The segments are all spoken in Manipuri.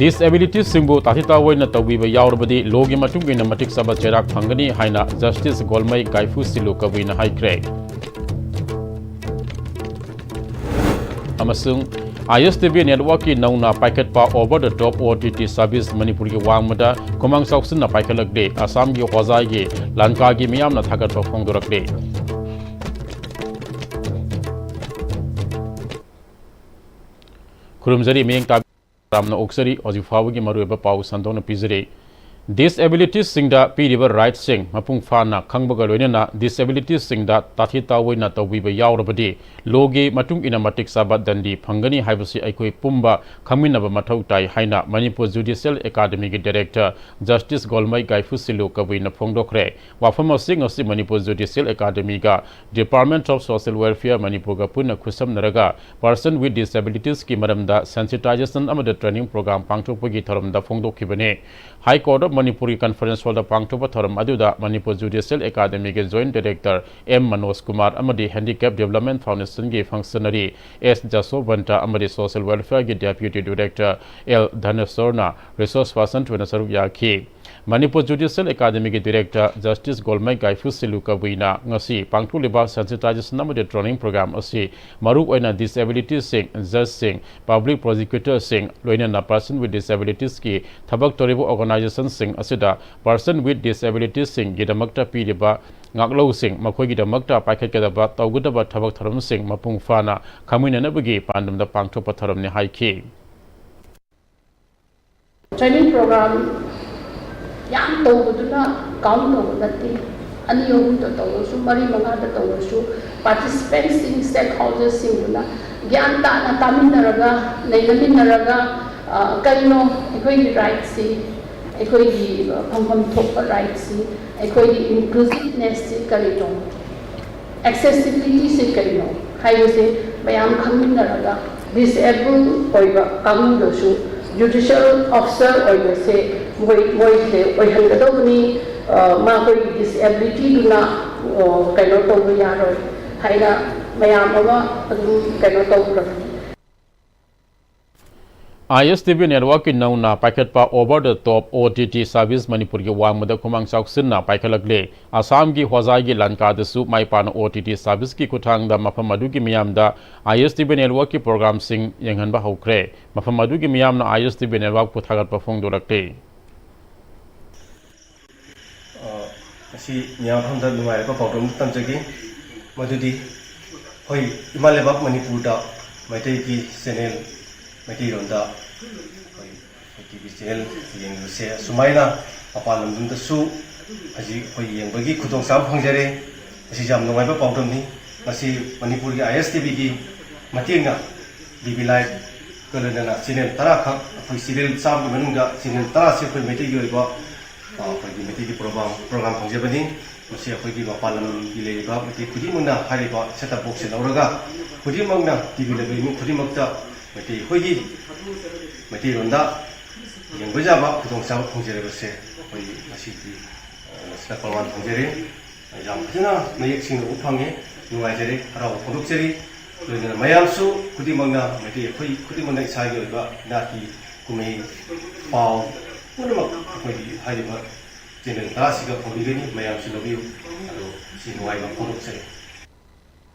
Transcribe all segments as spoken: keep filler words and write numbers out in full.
ꯗꯤꯁꯑꯦꯕꯤꯂꯤꯇꯤꯁꯁꯤꯡꯕꯨ ꯇꯥꯊꯤ ꯇꯥꯑꯣꯏꯅ ꯇꯧꯕꯤꯕ ꯌꯥꯎꯔꯕꯗꯤ ꯂꯣꯒꯤ ꯃꯇꯨꯡ ꯏꯟꯅ ꯃꯇꯤꯛ ꯆꯥꯕ ꯆꯩꯔꯥꯛ ꯐꯪꯒꯅꯤ ꯍꯥꯏꯅ ꯖꯁꯇꯤꯁ ꯒꯣꯜꯃꯩ ꯒꯥꯏꯐꯨ ꯁꯤꯂꯨ ꯀꯕꯨꯏꯅ ꯍꯥꯏꯈ꯭ꯔꯦ꯫ ꯑꯃꯁꯨꯡ ꯑꯥꯏ ꯑꯦꯁ ꯇꯤ ꯚꯤ ꯅꯦꯠꯋꯥꯔꯛꯀꯤ ꯅꯧꯅ ꯄꯥꯏꯈꯠꯄ over the top O T T service ꯃꯅꯤꯄꯨꯔꯒꯤ ꯋꯥꯡꯃꯗ ꯈꯨꯃꯥꯡ ꯆꯥꯎꯁꯤꯟꯅ ꯄꯥꯏꯈꯠꯂꯛꯂꯦ꯫ ꯑꯁꯥꯝꯒꯤ ꯍꯣꯖꯥꯏꯒꯤ ꯂꯪꯀꯥꯒꯤ ꯃꯤꯌꯥꯝꯅ ꯊꯥꯒꯠꯄ ꯐꯣꯡꯗꯣꯔꯛꯂꯦ꯫ ꯈꯨꯔꯨꯝꯖꯔꯤ, ꯃꯤꯠꯌꯦꯡ ꯇꯥꯕꯤ-, ꯇꯔꯥꯝꯅ ꯑꯣꯛꯆꯔꯤ꯫ ꯍꯧꯖꯤꯛ ꯐꯥꯎꯕꯒꯤ ꯃꯔꯨꯑꯣꯏꯕ ꯄꯥꯎ ꯁꯟꯗꯣꯛꯅ ꯄꯤꯖꯔꯤ꯫ ꯗꯤꯁꯑꯦꯕꯤꯂꯤꯇꯤꯁꯁꯤꯡꯗ ꯄꯤꯔꯤꯕ ꯔꯥꯏꯠꯁꯤꯡ ꯃꯄꯨꯡ ꯐꯥꯅ ꯈꯪꯕꯒ ꯂꯣꯏꯅꯅ ꯗꯤꯁꯑꯦꯕꯤꯂꯤꯇꯤꯁꯁꯤꯡꯗ ꯇꯥꯊꯤ ꯇꯥꯑꯣꯏꯅ ꯇꯧꯕꯤꯕ ꯌꯥꯎꯔꯕꯗꯤ ꯂꯣꯒꯤ ꯃꯇꯨꯡ ꯏꯟꯅ ꯃꯇꯤꯛ ꯆꯥꯕ ꯗꯟꯗꯤ ꯐꯪꯒꯅꯤ ꯍꯥꯏꯕꯁꯤ ꯑꯩꯈꯣꯏ ꯄꯨꯝꯕ ꯈꯪꯃꯤꯟꯅꯕ ꯃꯊꯧ ꯇꯥꯏ ꯍꯥꯏꯅ ꯃꯅꯤꯄꯨꯔ ꯖꯨꯗꯤꯁꯤꯌꯦꯜ ꯑꯦꯀꯥꯗꯃꯤꯒꯤ ꯗꯥꯏꯔꯦꯛꯇꯔ ꯖꯁꯇꯤꯁ ꯒꯣꯜꯃꯩ ꯒꯥꯏꯐꯨ ꯁꯤꯂꯨ ꯀꯕꯨꯏꯅ ꯐꯣꯡꯗꯣꯛꯈ꯭ꯔꯦ꯫ ꯋꯥꯐꯝ ꯑꯁꯤ ꯉꯁꯤ Manipur ꯖꯨꯗꯤꯁꯤꯌꯦꯜ ꯑꯦꯀꯥꯗꯃꯤꯒ Department of Social Welfare ꯃꯅꯤꯄꯨꯔꯒ ꯄꯨꯟꯅ ꯈꯨꯠꯁꯝꯅꯔꯒ Person with Disabilitiesꯀꯤ ꯃꯔꯝꯗ sensitization ꯑꯃꯗꯤ training program ꯄꯥꯡꯊꯣꯛꯄꯒꯤ ꯊꯧꯔꯝꯗ ꯐꯣꯡꯗꯣꯛꯈꯤꯕꯅꯤ꯫ High Court of ꯃꯅꯤꯄꯨꯔꯒꯤ conference hallꯗ ꯄꯥꯡꯊꯣꯛꯄ ꯊꯧꯔꯝ ꯑꯗꯨꯗ ꯃꯅꯤꯄꯨꯔ ꯖꯨꯗꯤꯁꯤꯌꯦꯜ ꯑꯦꯀꯥꯗꯃꯤꯒꯤ Joint Director M Manoj Kumar ꯑꯃꯗꯤ Handicap Development Foundationꯒꯤ functionary ꯑꯦꯁ ꯖꯁꯣꯕꯟꯇ ꯑꯃꯗꯤ Social Welfareꯒꯤ Deputy Director ꯑꯦꯜ ꯙꯅꯦꯁꯣꯔꯅ resource person ꯑꯣꯏꯅ ꯁꯔꯨꯛ ꯌꯥꯈꯤ꯫ ꯃꯅꯤꯄꯨꯔ ꯖꯨꯗꯤꯁꯤꯌꯦꯜ ꯑꯦꯀꯥꯗꯃꯤꯒꯤ ꯗꯥꯏꯔꯦꯛꯇꯔ ꯖꯁꯇꯤꯁ ꯒꯣꯜꯃꯩ ꯒꯥꯏꯐꯨ ꯁꯤꯂꯨ ꯀꯕꯨꯏꯅ ꯉꯁꯤ ꯄꯥꯡꯊꯣꯛꯂꯤꯕ sensitization ꯑꯃꯗꯤ training program ꯑꯁꯤ ꯃꯔꯨꯑꯣꯏꯅ ꯗꯤꯁꯑꯦꯕꯤꯂꯤꯇꯤꯁꯁꯤꯡ, ꯖꯖꯁꯤꯡ, ꯄꯕ꯭ꯂꯤꯛ ꯄ꯭ꯔꯣꯁꯤꯀ꯭ꯌꯨꯇꯔꯁꯤꯡ, ꯂꯣꯏꯅꯅ Person with Disabilitiesꯀꯤ ꯊꯕꯛ ꯇꯧꯔꯤꯕ organizationꯁꯤꯡ ꯑꯁꯤꯗ Person with Disabilitiesꯁꯤꯡꯒꯤꯗꯃꯛꯇ ꯄꯤꯔꯤꯕ ꯉꯥꯛꯂꯧꯁꯤꯡ, ꯃꯈꯣꯏꯒꯤꯗꯃꯛꯇ ꯄꯥꯏꯈꯠꯀꯗꯕ ꯇꯧꯒꯗꯕ ꯊꯕꯛ ꯊꯧꯔꯝꯁꯤꯡ ꯃꯄꯨꯡ ꯐꯥꯅ ꯈꯪꯃꯤꯟꯅꯅꯕꯒꯤ ꯄꯥꯟꯗꯝꯗ ꯄꯥꯡꯊꯣꯛꯄ ꯊꯧꯔꯝꯅꯤ ꯍꯥꯏꯈꯤ꯫ Training program ꯌꯥꯝ ꯇꯧꯕꯗꯨꯅ count ꯇꯧꯕ ꯅꯠꯇꯦ꯫ ꯑꯅꯤ ꯑꯍꯨꯝꯗ ꯇꯧꯔꯁꯨ, ꯃꯔꯤ ꯃꯉꯥꯗ ꯇꯧꯔꯁꯨ, participantꯁꯤꯡ, stakeholderꯁꯤꯡꯗꯨꯅ ꯒ꯭ꯌꯥꯟ ꯇꯥꯅ ꯇꯥꯃꯤꯟꯅꯔꯒ, ꯅꯩꯅꯃꯤꯟꯅꯔꯒ, ꯑ, ꯀꯔꯤꯅꯣ ꯑꯩꯈꯣꯏꯒꯤ rightꯁꯤ, ꯑꯩꯈꯣꯏꯒꯤ, ꯑ, ꯐꯪꯐꯝ ꯊꯣꯛꯄ rightꯁꯤ, ꯑꯩꯈꯣꯏꯒꯤ inclusivenessꯁꯤ ꯀꯔꯤꯅꯣ? Accessibilityꯁꯦ ꯀꯔꯤꯅꯣ ꯍꯥꯏꯕꯁꯦ ꯃꯌꯥꯝ ꯈꯪꯃꯤꯟꯅꯔꯒ, disable ꯑꯣꯏꯕ ꯀꯥꯡꯕꯨꯗꯁꯨ judicial officer ꯑꯣꯏꯕꯁꯦ ꯃꯣꯏ, ꯃꯣꯏꯁꯦ ꯑꯣꯏꯍꯟꯒꯗꯧꯕꯅꯤ꯫ ꯑ, ꯃꯈꯣꯏꯒꯤ disabilityꯗꯨꯅ, ꯑ, ꯀꯩꯅꯣ ꯇꯧꯕ ꯌꯥꯔꯣꯏ ꯍꯥꯏꯅ ꯃꯌꯥꯝ ꯑꯃ ꯑꯗꯨꯝ ꯀꯩꯅꯣ ꯇꯧꯈ꯭ꯔꯕꯅꯤ꯫ ꯑꯥꯏ ꯑꯦꯁ ꯇꯤ ꯚꯤ networkꯀꯤ ꯅꯧꯅ ꯄꯥꯏꯈꯠꯄ over the top O T T service ꯃꯅꯤꯄꯨꯔꯒꯤ ꯋꯥꯡꯃꯗ ꯈꯨꯃꯥꯡ ꯆꯥꯎꯁꯤꯟꯅ ꯄꯥꯏꯈꯠꯂꯛꯂꯦ꯫ ꯑꯁꯥꯝꯒꯤ ꯍꯣꯖꯥꯏꯒꯤ ꯂꯟꯀꯥꯗꯁꯨ ꯃꯥꯏ ꯄꯥꯛꯅ O T T serviceꯀꯤ ꯈꯨꯠꯊꯥꯡꯗ ꯃꯐꯝ ꯑꯗꯨꯒꯤ ꯃꯤꯌꯥꯝꯗ ꯑꯥꯏ ꯑꯦꯁ ꯇꯤ ꯚꯤ networkꯀꯤ programꯁꯤꯡ ꯌꯦꯡꯍꯟꯕ ꯍꯧꯈ꯭ꯔꯦ꯫ ꯃꯐꯝ ꯑꯗꯨꯒꯤ ꯃꯤꯌꯥꯝꯅ ꯑꯥꯏ ꯑꯦꯁ ꯇꯤ ꯚꯤ networkꯄꯨ ꯊꯥꯒꯠꯄ ꯐꯣꯡꯗꯣꯔꯛꯂꯤ꯫ ꯑ, ꯉꯁꯤ ꯃꯤꯌꯥꯝ ꯃꯐꯝꯗ ꯅꯨꯡꯉꯥꯏꯔꯕ ꯄꯥꯎꯗꯝ ꯑꯃ ꯇꯝꯖꯒꯦ꯫ ꯃꯗꯨꯗꯤ ꯑꯩꯈꯣꯏ ꯏꯃꯥ ꯂꯩꯕꯥꯛ ꯃꯅꯤꯄꯨꯔꯗ ꯃꯩꯇꯩꯒꯤ channel, ꯃꯩꯇꯩꯂꯣꯟꯗ ꯑꯩꯈꯣꯏ, ꯑꯩꯈꯣꯏ T V channel ꯌꯦꯡꯕꯁꯦ ꯑꯁꯨꯃꯥꯏꯅ ꯃꯄꯥꯟ ꯂꯝꯗꯁꯨ ꯍꯧꯖꯤꯛ ꯑꯩꯈꯣꯏ ꯌꯦꯡꯕꯒꯤ ꯈꯨꯗꯣꯡꯆꯥꯕ ꯐꯪꯖꯔꯦ꯫ ꯃꯁꯤ ꯌꯥꯝ ꯅꯨꯡꯉꯥꯏꯕ ꯄꯥꯎꯗꯝꯅꯤ꯫ ꯃꯁꯤ ꯃꯅꯤꯄꯨꯔꯒꯤ I S T Vꯒꯤ ꯃꯇꯦꯡꯅ D V Liveꯀ ꯂꯣꯏꯅꯅ channel ꯇꯔꯥ ꯈꯛ, ꯑꯩꯈꯣꯏ serial ꯆꯥꯝꯃꯒꯤ ꯃꯅꯨꯡꯗ channel ꯇꯔꯥꯁꯤ ꯑꯩꯈꯣꯏ ꯃꯩꯇꯩꯒꯤ ꯑꯣꯏꯕ, ꯑ, ꯑꯩꯈꯣꯏꯒꯤ ꯃꯩꯇꯩꯒꯤ program, program ꯐꯪꯖꯕꯅꯤ꯫ ꯃꯁꯤ ꯑꯩꯈꯣꯏꯒꯤ ꯃꯄꯥꯟ ꯂꯝꯒꯤ ꯂꯩꯔꯤꯕ ꯃꯩꯇꯩ ꯈꯨꯗꯤꯡꯃꯛꯅ ꯍꯥꯏꯔꯤꯕ set-top box ꯂꯧꯔꯒ ꯈꯨꯗꯤꯡꯃꯛꯅ T V ꯂꯩꯕ ꯏꯃꯨꯡ ꯈꯨꯗꯤꯡꯃꯛꯇ ꯃꯩꯇꯩ ꯑꯩꯈꯣꯏꯒꯤ ꯃꯩꯇꯩꯂꯣꯟꯗ ꯌꯦꯡꯕ ꯌꯥꯕ ꯈꯨꯗꯣꯡꯆꯥꯕ ꯐꯪꯖꯔꯤꯕꯁꯦ ꯑꯩꯈꯣꯏ ꯉꯁꯤꯒꯤ, ꯑ, ꯁꯤꯗ ꯄ꯭ꯔꯃꯥꯟ ꯐꯪꯖꯔꯦ꯫ ꯌꯥꯝ ꯐꯖꯅ ꯃꯌꯦꯛ ꯁꯦꯡꯅ ꯎꯕ ꯐꯪꯉꯦ꯫ ꯅꯨꯡꯉꯥꯏꯖꯔꯦ, ꯍꯔꯥꯎꯕ ꯐꯣꯡꯗꯣꯛꯆꯔꯤ꯫ ꯂꯣꯏꯅꯅ ꯃꯌꯥꯝꯁꯨ ꯈꯨꯗꯤꯡꯃꯛꯅ, ꯃꯩꯇꯩ ꯑꯩꯈꯣꯏ ꯈꯨꯗꯤꯡꯃꯛꯅ ꯏꯁꯥꯒꯤ ꯑꯣꯏꯕ ꯅꯥꯠꯀꯤ ꯀꯨꯝꯍꯩ, ꯄꯥꯎ ꯄꯨꯝꯅꯃꯛ ꯑꯩꯈꯣꯏꯒꯤ ꯍꯥꯏꯔꯤꯕ channel ꯇꯔꯥꯁꯤꯒ ꯐꯪꯕꯤꯒꯅꯤ꯫ ꯃꯌꯥꯝꯁꯨ ꯂꯧꯕꯤꯌꯨ꯫ ꯑꯗꯣ ꯁꯤ ꯅꯨꯡꯉꯥꯏꯕ ꯐꯣꯡꯗꯣꯛꯆꯔꯤ꯫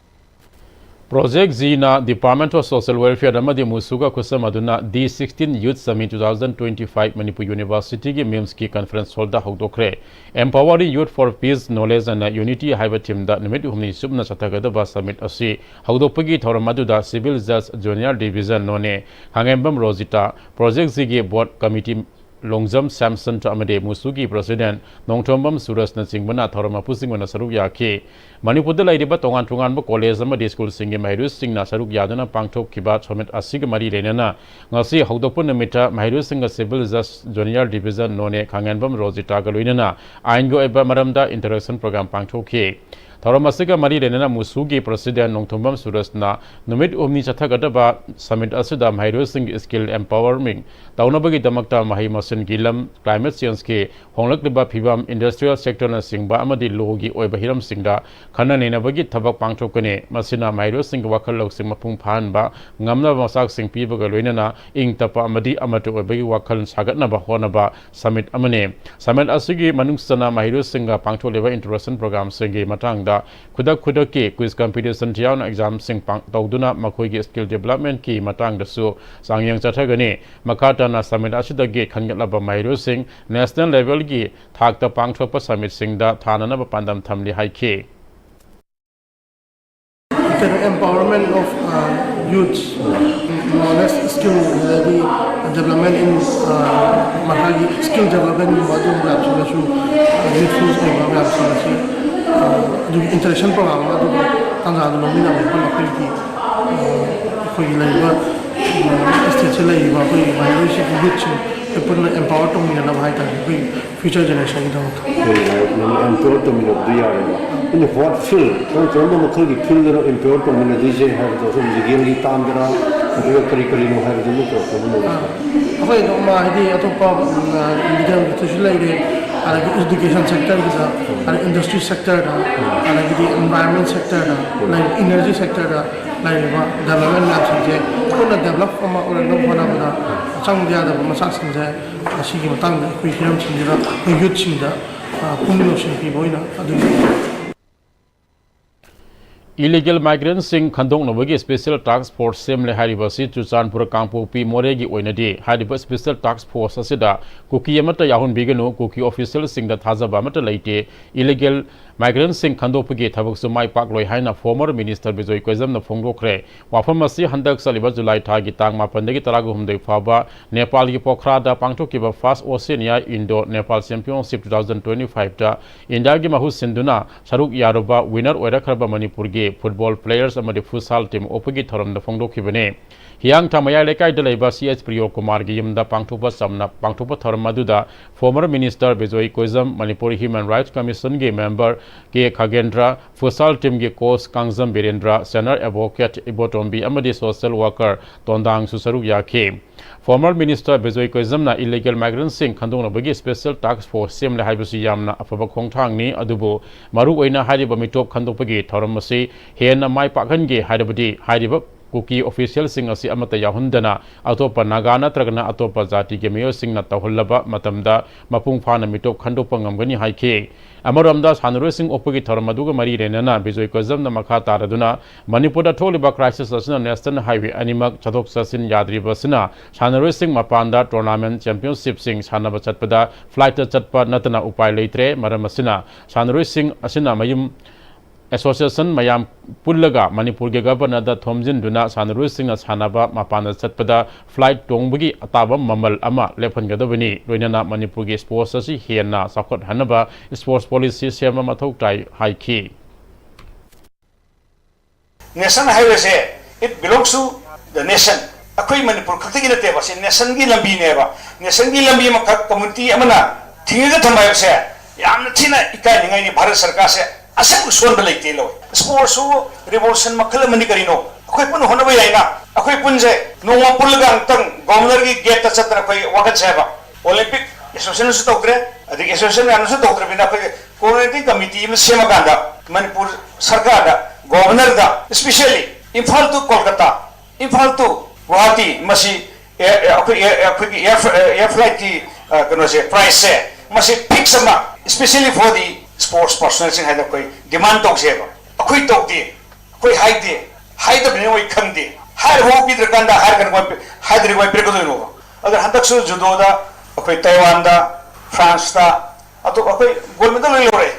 Project Zꯅ Department of Social Welfare ꯑꯃꯗꯤ ꯃꯨꯁꯨꯒ ꯈꯨꯠꯁꯝꯅꯗꯨꯅ D sixteen Youth Summit two thousand twenty-five Manipur Universityꯒꯤ MIMSꯀꯤ conference hallꯗ ꯍꯧꯗꯣꯛꯈ꯭ꯔꯦ꯫ Empowering Youth for Peace, Knowledge and Unity ꯍꯥꯏꯕ themeꯗ ꯅꯨꯃꯤꯠ ꯍꯨꯝꯅꯤ ꯆꯨꯞꯅ ꯆꯠꯊꯒꯗꯕ summit ꯑꯁꯤ ꯍꯧꯗꯣꯛꯄꯒꯤ ꯊꯧꯔꯝ ꯑꯗꯨꯗ Civil Judge Junior Division ꯅꯣꯅꯦ ꯈꯥꯉꯦꯝꯕꯝ Rozita, Project Zꯒꯤ board committee Longjam Samson ꯑꯃꯗꯤ ꯃꯨꯁꯨꯒꯤ president ꯅꯣꯡꯊꯣꯝꯕꯝ ꯁꯨꯔꯖꯅꯆꯤꯡꯕꯅ ꯊꯧꯔꯝ ꯃꯄꯨꯁꯤꯡ ꯑꯣꯏꯅ ꯁꯔꯨꯛ ꯌꯥꯈꯤ꯫ ꯃꯅꯤꯄꯨꯔꯗ ꯂꯩꯔꯤꯕ ꯇꯣꯉꯥꯟ ꯇꯣꯉꯥꯟꯕ college ꯑꯃꯗꯤ schoolꯁꯤꯡꯒꯤ ꯃꯍꯩꯔꯣꯏꯁꯤꯡꯅ ꯁꯔꯨꯛ ꯌꯥꯗꯨꯅ ꯄꯥꯡꯊꯣꯛꯈꯤꯕ summit ꯑꯁꯤꯒ ꯃꯔꯤ ꯂꯩꯅꯅ ꯉꯁꯤ ꯍꯧꯗꯣꯛꯄ ꯅꯨꯃꯤꯠꯇ ꯃꯍꯩꯔꯣꯏꯁꯤꯡꯒ Civil Judge Junior Division ꯅꯣꯅꯦ ꯈꯥꯉꯦꯝꯕꯝ ꯔꯣꯖꯤꯇꯥꯒ ꯂꯣꯏꯅꯅ ꯑꯥꯏꯟꯒꯤ ꯑꯣꯏꯕ ꯃꯔꯝꯗ interaction program ꯄꯥꯡꯊꯣꯛꯈꯤ꯫ ꯊꯧꯔꯝ ꯑꯁꯤꯒ ꯃꯔꯤ ꯂꯩꯅꯅ ꯃꯨꯁꯨꯒꯤ president ꯅꯣꯡꯊꯣꯝꯕꯝ ꯁꯨꯔꯖꯅ ꯅꯨꯃꯤꯠ ꯍꯨꯝꯅꯤ ꯆꯠꯊꯒꯗꯕ summit ꯑꯁꯤꯗ ꯃꯍꯩꯔꯣꯏꯁꯤꯡꯒꯤ skill empowering ꯇꯧꯅꯕꯒꯤꯗꯃꯛꯇ ꯃꯍꯩ ꯃꯁꯤꯡꯒꯤ ꯂꯝ, climate changeꯀꯤ ꯍꯣꯡꯂꯛꯂꯤꯕ ꯐꯤꯕꯝ, industrial sectorꯅꯆꯤꯡꯕ ꯑꯃꯗꯤ lawꯒꯤ ꯑꯣꯏꯕ ꯍꯤꯔꯝꯁꯤꯡꯗ ꯈꯟꯅ ꯅꯩꯅꯕꯒꯤ ꯊꯕꯛ ꯄꯥꯡꯊꯣꯛꯀꯅꯤ꯫ ꯃꯁꯤꯅ ꯃꯍꯩꯔꯣꯏꯁꯤꯡꯒꯤ ꯋꯥꯈꯜ ꯂꯧꯁꯤꯡ ꯃꯄꯨꯡ ꯐꯥꯍꯟꯕ ꯉꯝꯅꯕ ꯃꯆꯥꯛꯁꯤꯡ ꯄꯤꯕꯒ ꯂꯣꯏꯅꯅ ꯏꯪ ꯇꯞꯄ ꯑꯃꯗꯤ ꯑꯃꯠꯇ ꯑꯣꯏꯕꯒꯤ ꯋꯥꯈꯜ ꯁꯥꯒꯠꯅꯕ ꯍꯣꯠꯅꯕ summit ꯑꯃꯅꯤ꯫ Summit ꯑꯁꯤꯒꯤ ꯃꯅꯨꯡ ꯆꯟꯅ ꯃꯍꯩꯔꯣꯏꯁꯤꯡꯒ ꯄꯥꯡꯊꯣꯛꯂꯤꯕ introduction programꯁꯤꯡꯒꯤ ꯃꯇꯥꯡꯗ ꯈꯨꯗꯛ ꯈꯨꯗꯛꯀꯤ quiz competition ꯌꯥꯎꯅ examꯁꯤꯡ ꯄꯥꯡ-, ꯇꯧꯗꯨꯅ ꯃꯈꯣꯏꯒꯤ skill developmentꯀꯤ ꯃꯇꯥꯡꯗꯁꯨ ꯆꯥꯡꯌꯦꯡ ꯆꯠꯊꯒꯅꯤ꯫ ꯃꯈꯥ ꯇꯥꯅ summit ꯑꯁꯤꯗꯒꯤ ꯈꯟꯒꯠꯂꯕ ꯃꯍꯩꯔꯣꯏꯁꯤꯡ national levelꯒꯤ ꯊꯥꯛꯇ ꯄꯥꯡꯊꯣꯛꯄ summitꯁꯤꯡꯗ ꯊꯥꯅꯅꯕ ꯄꯥꯟꯗꯝ ꯊꯝꯂꯤ ꯍꯥꯏꯈꯤ꯫ ꯀꯩꯅꯣ, empowerment of, uh, youths, knowledge, skill, ꯑꯗꯩꯗꯤ development in, uh, ꯃꯁꯥꯒꯤ skill developmentꯒꯨꯝꯕ ꯑꯗꯨꯒꯨꯝꯕ ꯃꯌꯥꯝꯁꯤꯗꯁꯨ, uh, youthful ꯑꯣꯏꯕ ꯃꯌꯥꯝꯁꯤꯡ ꯑꯁꯤ, uh, ꯑꯗꯨꯒꯤ interaction program ꯑꯃ ꯑꯗꯨꯒꯤ ꯇꯥꯟꯖꯥꯗꯨ ꯂꯧꯃꯤꯟꯅꯕ ꯃꯐꯝ ꯑꯩꯈꯣꯏꯒꯤ, uh, ꯑꯩꯈꯣꯏꯒꯤ ꯂꯩꯔꯤꯕ, uh, stateꯁꯦ ꯂꯩꯔꯤꯕ ꯑꯩꯈꯣꯏꯒꯤ ꯃꯍꯩꯔꯣꯏꯁꯤꯡ, youthꯁꯤꯡ ꯑꯩꯈꯣꯏ ꯄꯨꯟꯅ empower ꯇꯧꯃꯤꯟꯅꯅꯕ ꯍꯥꯏꯇꯥꯔꯦ, ꯑꯩꯈꯣꯏꯒꯤ future generationꯒꯤꯗꯃꯛꯇ꯫ ꯑꯩꯈꯣꯏ ꯂꯥꯏꯔꯤꯛ ꯅꯪ empower ꯇꯧꯃꯤꯟꯅꯕꯗꯨ ꯌꯥꯔꯦꯕ꯫ ꯑꯩꯅ what field, ꯀꯔꯝ ꯀꯔꯝꯕ ꯃꯈꯜꯒꯤ fieldꯗꯅꯣ empower ꯇꯧꯃꯤꯟꯅꯗꯣꯏꯁꯦ ꯍꯥꯏꯕꯗꯣ, ꯁꯨꯝ legalꯒꯤ ꯇꯥꯝꯗꯔꯥ, ꯅꯠꯇ꯭ꯔꯒ ꯀꯔꯤ ꯀꯔꯤꯅꯣ ꯍꯥꯏꯕꯗꯨ ꯑꯃꯨꯛ ꯇꯧꯔꯛꯄ ꯑꯃ ꯂꯩꯔꯦ꯫ ꯑꯩꯈꯣꯏ ꯑꯗꯨꯝ ꯍꯥꯏꯗꯤ ꯑꯇꯣꯞꯄ legalꯒꯤꯁꯨ ꯂꯩꯔꯦ, ꯑꯗꯒꯤ education sectorꯒꯤꯗ, ꯑꯗꯩ industry sectorꯗ, ꯑꯗꯒꯤꯗꯤ environment sectorꯗ, energy sectorꯗ ꯂꯩꯔꯤꯕ development ꯃꯌꯥꯝꯁꯤꯡꯁꯦ ꯄꯨꯟꯅ develop ꯑꯃ ꯑꯣꯏꯔꯛꯅꯕ ꯍꯣꯠꯅꯕꯗ ꯆꯪꯗ ꯌꯥꯗꯕ ꯃꯆꯥꯛꯁꯤꯡꯁꯦ ꯑꯁꯤꯒꯤ ꯃꯇꯥꯡꯗ ꯑꯩꯈꯣꯏ ꯍꯤꯔꯝꯁꯤꯡꯁꯤꯗ ꯑꯩꯈꯣꯏ youthꯁꯤꯡꯗ, ꯑ, ꯄꯨꯛꯅꯤꯡ ꯂꯧꯁꯤꯡ ꯄꯤꯕ ꯑꯣꯏꯅ ꯑꯗꯨꯒꯤ Illegal migrantꯁꯤꯡ ꯈꯟꯗꯣꯛꯅꯕꯒꯤ special task force ꯁꯦꯝꯂꯦ ꯍꯥꯏꯔꯤꯕ ꯑꯁꯤ ꯆꯨꯔꯆꯥꯟꯄꯨꯔ, ꯀꯥꯡꯄꯣꯛꯄꯤ, ꯃꯣꯔꯦꯒꯤ ꯑꯣꯏꯅꯗꯤ ꯍꯥꯏꯔꯤꯕ special task force ꯑꯁꯤꯗ ꯀꯨꯀꯤ ꯑꯃꯠꯇ ꯌꯥꯎꯍꯟꯕꯤꯒꯅꯨ, ꯀꯨꯀꯤ officialꯁꯤꯡꯗ ꯊꯥꯖꯕ ꯑꯃꯠꯇ ꯂꯩꯇꯦ, illegal migrantꯁꯤꯡ ꯈꯟꯗꯣꯛꯄꯒꯤ ꯊꯕꯛꯁꯨ ꯃꯥꯏ ꯄꯥꯛꯂꯣꯏ ꯍꯥꯏꯅ former minister ꯕꯤꯖꯣꯏ ꯀꯣꯏꯖꯝꯅ ꯐꯣꯡꯗꯣꯛꯈ꯭ꯔꯦ꯫ ꯋꯥꯐꯝ ꯑꯁꯤ ꯍꯟꯗꯛ ꯆꯠꯂꯤꯕ ꯖꯨꯂꯥꯏ ꯊꯥꯒꯤ ꯇꯥꯡ ꯃꯥꯄꯟꯗꯒꯤ ꯇꯔꯥꯍꯨꯝꯗꯣꯏ ꯐꯥꯎꯕ ꯅꯦꯄꯥꯜꯒꯤ ꯄꯣꯈ꯭ꯔꯥꯗ ꯄꯥꯡꯊꯣꯛꯈꯤꯕ First Oceania Indo Nepal Championship two thousand twenty fiveꯇ ꯏꯟꯗꯤꯌꯥꯒꯤ ꯃꯍꯨꯠ ꯁꯤꯟꯗꯨꯅ ꯁꯔꯨꯛ ꯌꯥꯔꯨꯕ winner ꯑꯣꯏꯔꯛꯈ꯭ꯔꯕ ꯃꯅꯤꯄꯨꯔꯒꯤ football players ꯑꯃꯗꯤ futsal team ꯑꯣꯛꯄꯒꯤ ꯊꯧꯔꯝꯗ ꯐꯣꯡꯗꯣꯛꯈꯤꯕꯅꯤ꯫ ꯍꯤꯌꯥꯡꯊꯥꯡ ꯃꯌꯥꯏ ꯂꯩꯀꯥꯏꯗ ꯂꯩꯕ ꯁꯤ ꯑꯦꯁ ꯄ꯭ꯔꯤꯌꯣ ꯀꯨꯃꯥꯔꯒꯤ ꯌꯨꯝꯗ ꯄꯥꯡꯊꯣꯛꯄ ꯆꯝꯅ ꯄꯥꯡꯊꯣꯛꯄ ꯊꯧꯔꯝ ꯑꯗꯨꯗ former minister Bijoy ꯀꯣꯏꯖꯝ, Manipur Human Rights Commission ꯒꯤ member ꯀꯦ ꯈꯥꯒꯦꯟꯗ꯭ꯔ, futsal team ꯒꯤ coach Kangjam Birendra, senior advocate ꯏꯕꯣꯇꯣꯝꯕꯤ ꯑꯃꯗꯤ social worker ꯇꯣꯟꯗꯥꯡꯁꯨ ꯁꯔꯨꯛ ꯌꯥꯈꯤ꯫ Former minister Bijoy ꯀꯣꯏꯖꯝꯅ illegal migrant ꯁꯤꯡ ꯈꯟꯗꯣꯛꯅꯕꯒꯤ special task force ꯁꯦꯝꯂꯦ ꯍꯥꯏꯕꯁꯤ ꯌꯥꯝꯅ ꯑꯐꯕ ꯈꯣꯡꯊꯥꯡꯅꯤ, ꯑꯗꯨꯕꯨ ꯃꯔꯨꯑꯣꯏꯅ ꯍꯥꯏꯔꯤꯕ ꯃꯤꯇꯣꯞ ꯈꯟꯗꯣꯛꯄꯒꯤ ꯊꯧꯔꯝ ꯑꯁꯤ ꯍꯦꯟꯅ ꯃꯥꯏ ꯄꯥꯛꯍꯟꯒꯦ ꯍꯥꯏꯔꯕꯗꯤ ꯍꯥꯏꯔꯤꯕ ꯀꯨꯀꯤ official ꯁꯤꯡ ꯑꯁꯤ ꯑꯃꯠꯇ ꯌꯥꯎꯍꯟꯗꯅ ꯑꯇꯣꯞꯄ ꯅꯥꯒꯥ ꯅꯠꯇ꯭ꯔꯒꯅ ꯑꯇꯣꯞꯄ ꯖꯥꯇꯤꯒꯤ ꯃꯤꯑꯣꯏꯁꯤꯡꯅ ꯇꯧꯍꯜꯂꯕ ꯃꯇꯝꯗ ꯃꯄꯨꯡ ꯐꯥꯅ ꯃꯤꯇꯣꯞ ꯈꯟꯗꯣꯛꯄ ꯉꯝꯒꯅꯤ ꯍꯥꯏꯈꯤ꯫ ꯑꯃꯔꯣꯝꯗ ꯁꯥꯟꯅꯔꯣꯏꯁꯤꯡ ꯑꯣꯛꯄꯒꯤ ꯊꯧꯔꯝ ꯑꯗꯨꯒ ꯃꯔꯤ ꯂꯩꯅꯅ ꯕꯤꯖꯣꯏ ꯀꯣꯏꯖꯝꯅ ꯃꯈꯥ ꯇꯥꯔꯗꯨꯅ ꯃꯅꯤꯄꯨꯔꯗ ꯊꯣꯛꯂꯤꯕ crisis ꯑꯁꯤꯅ national highway ꯑꯅꯤꯃꯛ ꯆꯠꯊꯣꯛ ꯆꯠꯁꯤꯟ ꯌꯥꯗ꯭ꯔꯤꯕꯁꯤꯅ ꯁꯥꯟꯅꯔꯣꯏꯁꯤꯡ ꯃꯄꯥꯟꯗ tournament championship ꯁꯤꯡ ꯁꯥꯟꯅꯕ ꯆꯠꯄꯗ flight ꯇ ꯆꯠꯄ ꯅꯠꯇꯅ ꯎꯄꯥꯏ ꯂꯩꯇ꯭ꯔꯦ꯫ ꯃꯔꯝ ꯑꯁꯤꯅ ꯁꯥꯟꯅꯔꯣꯏꯁꯤꯡ ꯑꯁꯤꯅ ꯃꯌꯨꯝ association ꯃꯌꯥꯝ ꯄꯨꯜꯂꯒ ꯃꯅꯤꯄꯨꯔꯒꯤ governor ꯗ ꯊꯣꯝꯖꯤꯟꯗꯨꯅ ꯁꯥꯟꯅꯔꯣꯏꯁꯤꯡꯅ ꯁꯥꯟꯅꯕ ꯃꯄꯥꯟꯗ ꯆꯠꯄꯗ flight ꯇꯣꯡꯕꯒꯤ ꯑꯇꯥꯕ ꯃꯃꯜ ꯑꯃ ꯂꯦꯞꯍꯟꯒꯗꯕꯅꯤ꯫ ꯂꯣꯏꯅꯅ ꯃꯅꯤꯄꯨꯔꯒꯤ sports ꯑꯁꯤ ꯍꯦꯟꯅ ꯆꯥꯎꯈꯠꯍꯟꯅꯕ sports policy ꯁꯦꯝꯕ ꯃꯊꯧ ꯇꯥꯏ ꯍꯥꯏꯈꯤ꯫ National highway say, it belongs to the nation. ꯑꯩꯈꯣꯏ ꯃꯅꯤꯄꯨꯔ ꯈꯛꯇꯒꯤ ꯅꯠꯇꯦꯕ, ꯁꯤ nation ꯒꯤ ꯂꯝꯕꯤꯅꯦꯕ꯫ Nation ꯒꯤ ꯂꯝꯕꯤ ꯑꯃꯈꯛ community ꯑꯃꯅ ꯊꯤꯡꯉꯒ ꯊꯝꯕ ꯍꯥꯏꯕꯁꯦ ꯌꯥꯝꯅ ꯊꯤꯅ ꯏꯀꯥꯏꯅꯤꯡꯉꯥꯏꯅꯤ꯫ ꯚꯥꯔꯠ ꯁꯔꯀꯥꯔꯁꯦ ꯑꯁꯦꯡꯕ ꯁꯣꯟꯕ ꯂꯩꯇꯦ ꯂꯧꯋꯦ꯫ Sports ꯁꯨ revolution ꯃꯈꯜ ꯑꯃꯅꯤ꯫ ꯀꯔꯤꯅꯣ? ꯑꯩꯈꯣꯏ ꯄꯨꯟꯅ ꯍꯣꯠꯅꯕ ꯌꯥꯏꯅ꯫ ꯑꯩꯈꯣꯏ ꯄꯨꯟꯁꯦ ꯅꯣꯡꯃ ꯄꯨꯜꯂꯒ ꯑꯃꯨꯛꯇꯪ governor ꯒꯤ gate ꯇ ꯆꯠꯇꯅ ꯑꯩꯈꯣꯏ ꯋꯥꯀꯠꯁꯦ ꯍꯥꯏꯕ꯫ Olympic association ꯅꯁꯨ ꯇꯧꯗ꯭ꯔꯦ, ꯑꯗꯒꯤ association ꯃꯌꯥꯝꯅꯁꯨ ꯇꯧꯗ꯭ꯔꯕꯅꯤꯅ ꯑꯩꯈꯣꯏ coordinating committee ꯑꯃ ꯁꯦꯝꯃꯀꯥꯟꯗ Manipur ꯁꯔꯀꯥꯔꯗ, governor the, especially Imphal to Kolkata, Imphal to Guwahati, ꯃꯁꯤ ꯑꯦ-, ꯑꯦ-, ꯑꯩꯈꯣꯏ ꯑꯦ-, ꯑꯩꯈꯣꯏꯒꯤ air fr-, air flight ꯀꯤ, ꯑ, ꯀꯩꯅꯣꯁꯦ, price ꯁꯦ, ꯃꯁꯤ fix ꯑꯃ, especially for the sports personnel ꯁꯤꯡ ꯍꯥꯏꯅ ꯑꯩꯈꯣꯏ demand ꯇꯧꯁꯦꯕ꯫ ꯑꯩꯈꯣꯏ ꯇꯧꯗꯦ, ꯑꯩꯈꯣꯏ ꯍꯥꯏꯗꯦ, ꯍꯥꯏꯗꯕꯅꯤꯅ ꯃꯣꯏ ꯈꯪꯗꯦ꯫ ꯍꯥꯏꯔꯐꯥꯎ ꯄꯤꯗ꯭ꯔꯀꯥꯟꯗ ꯍꯥꯏꯔꯒꯅ ꯃꯣꯏ ꯄꯤ-, ꯍꯥꯏꯗ꯭ꯔꯗꯤ ꯃꯣꯏ ꯄꯤꯔꯛꯀꯗꯣꯏꯅꯣꯕ? ꯑꯗꯨꯅ ꯍꯟꯗꯛꯁꯨ judo ꯗ ꯑꯩꯈꯣꯏ Taiwan ꯗ, France ꯇ, ꯑꯇꯣꯞꯄ ꯑꯩꯈꯣꯏ gold medal ꯂꯣꯏ ꯂꯧꯔꯛꯑꯦ꯫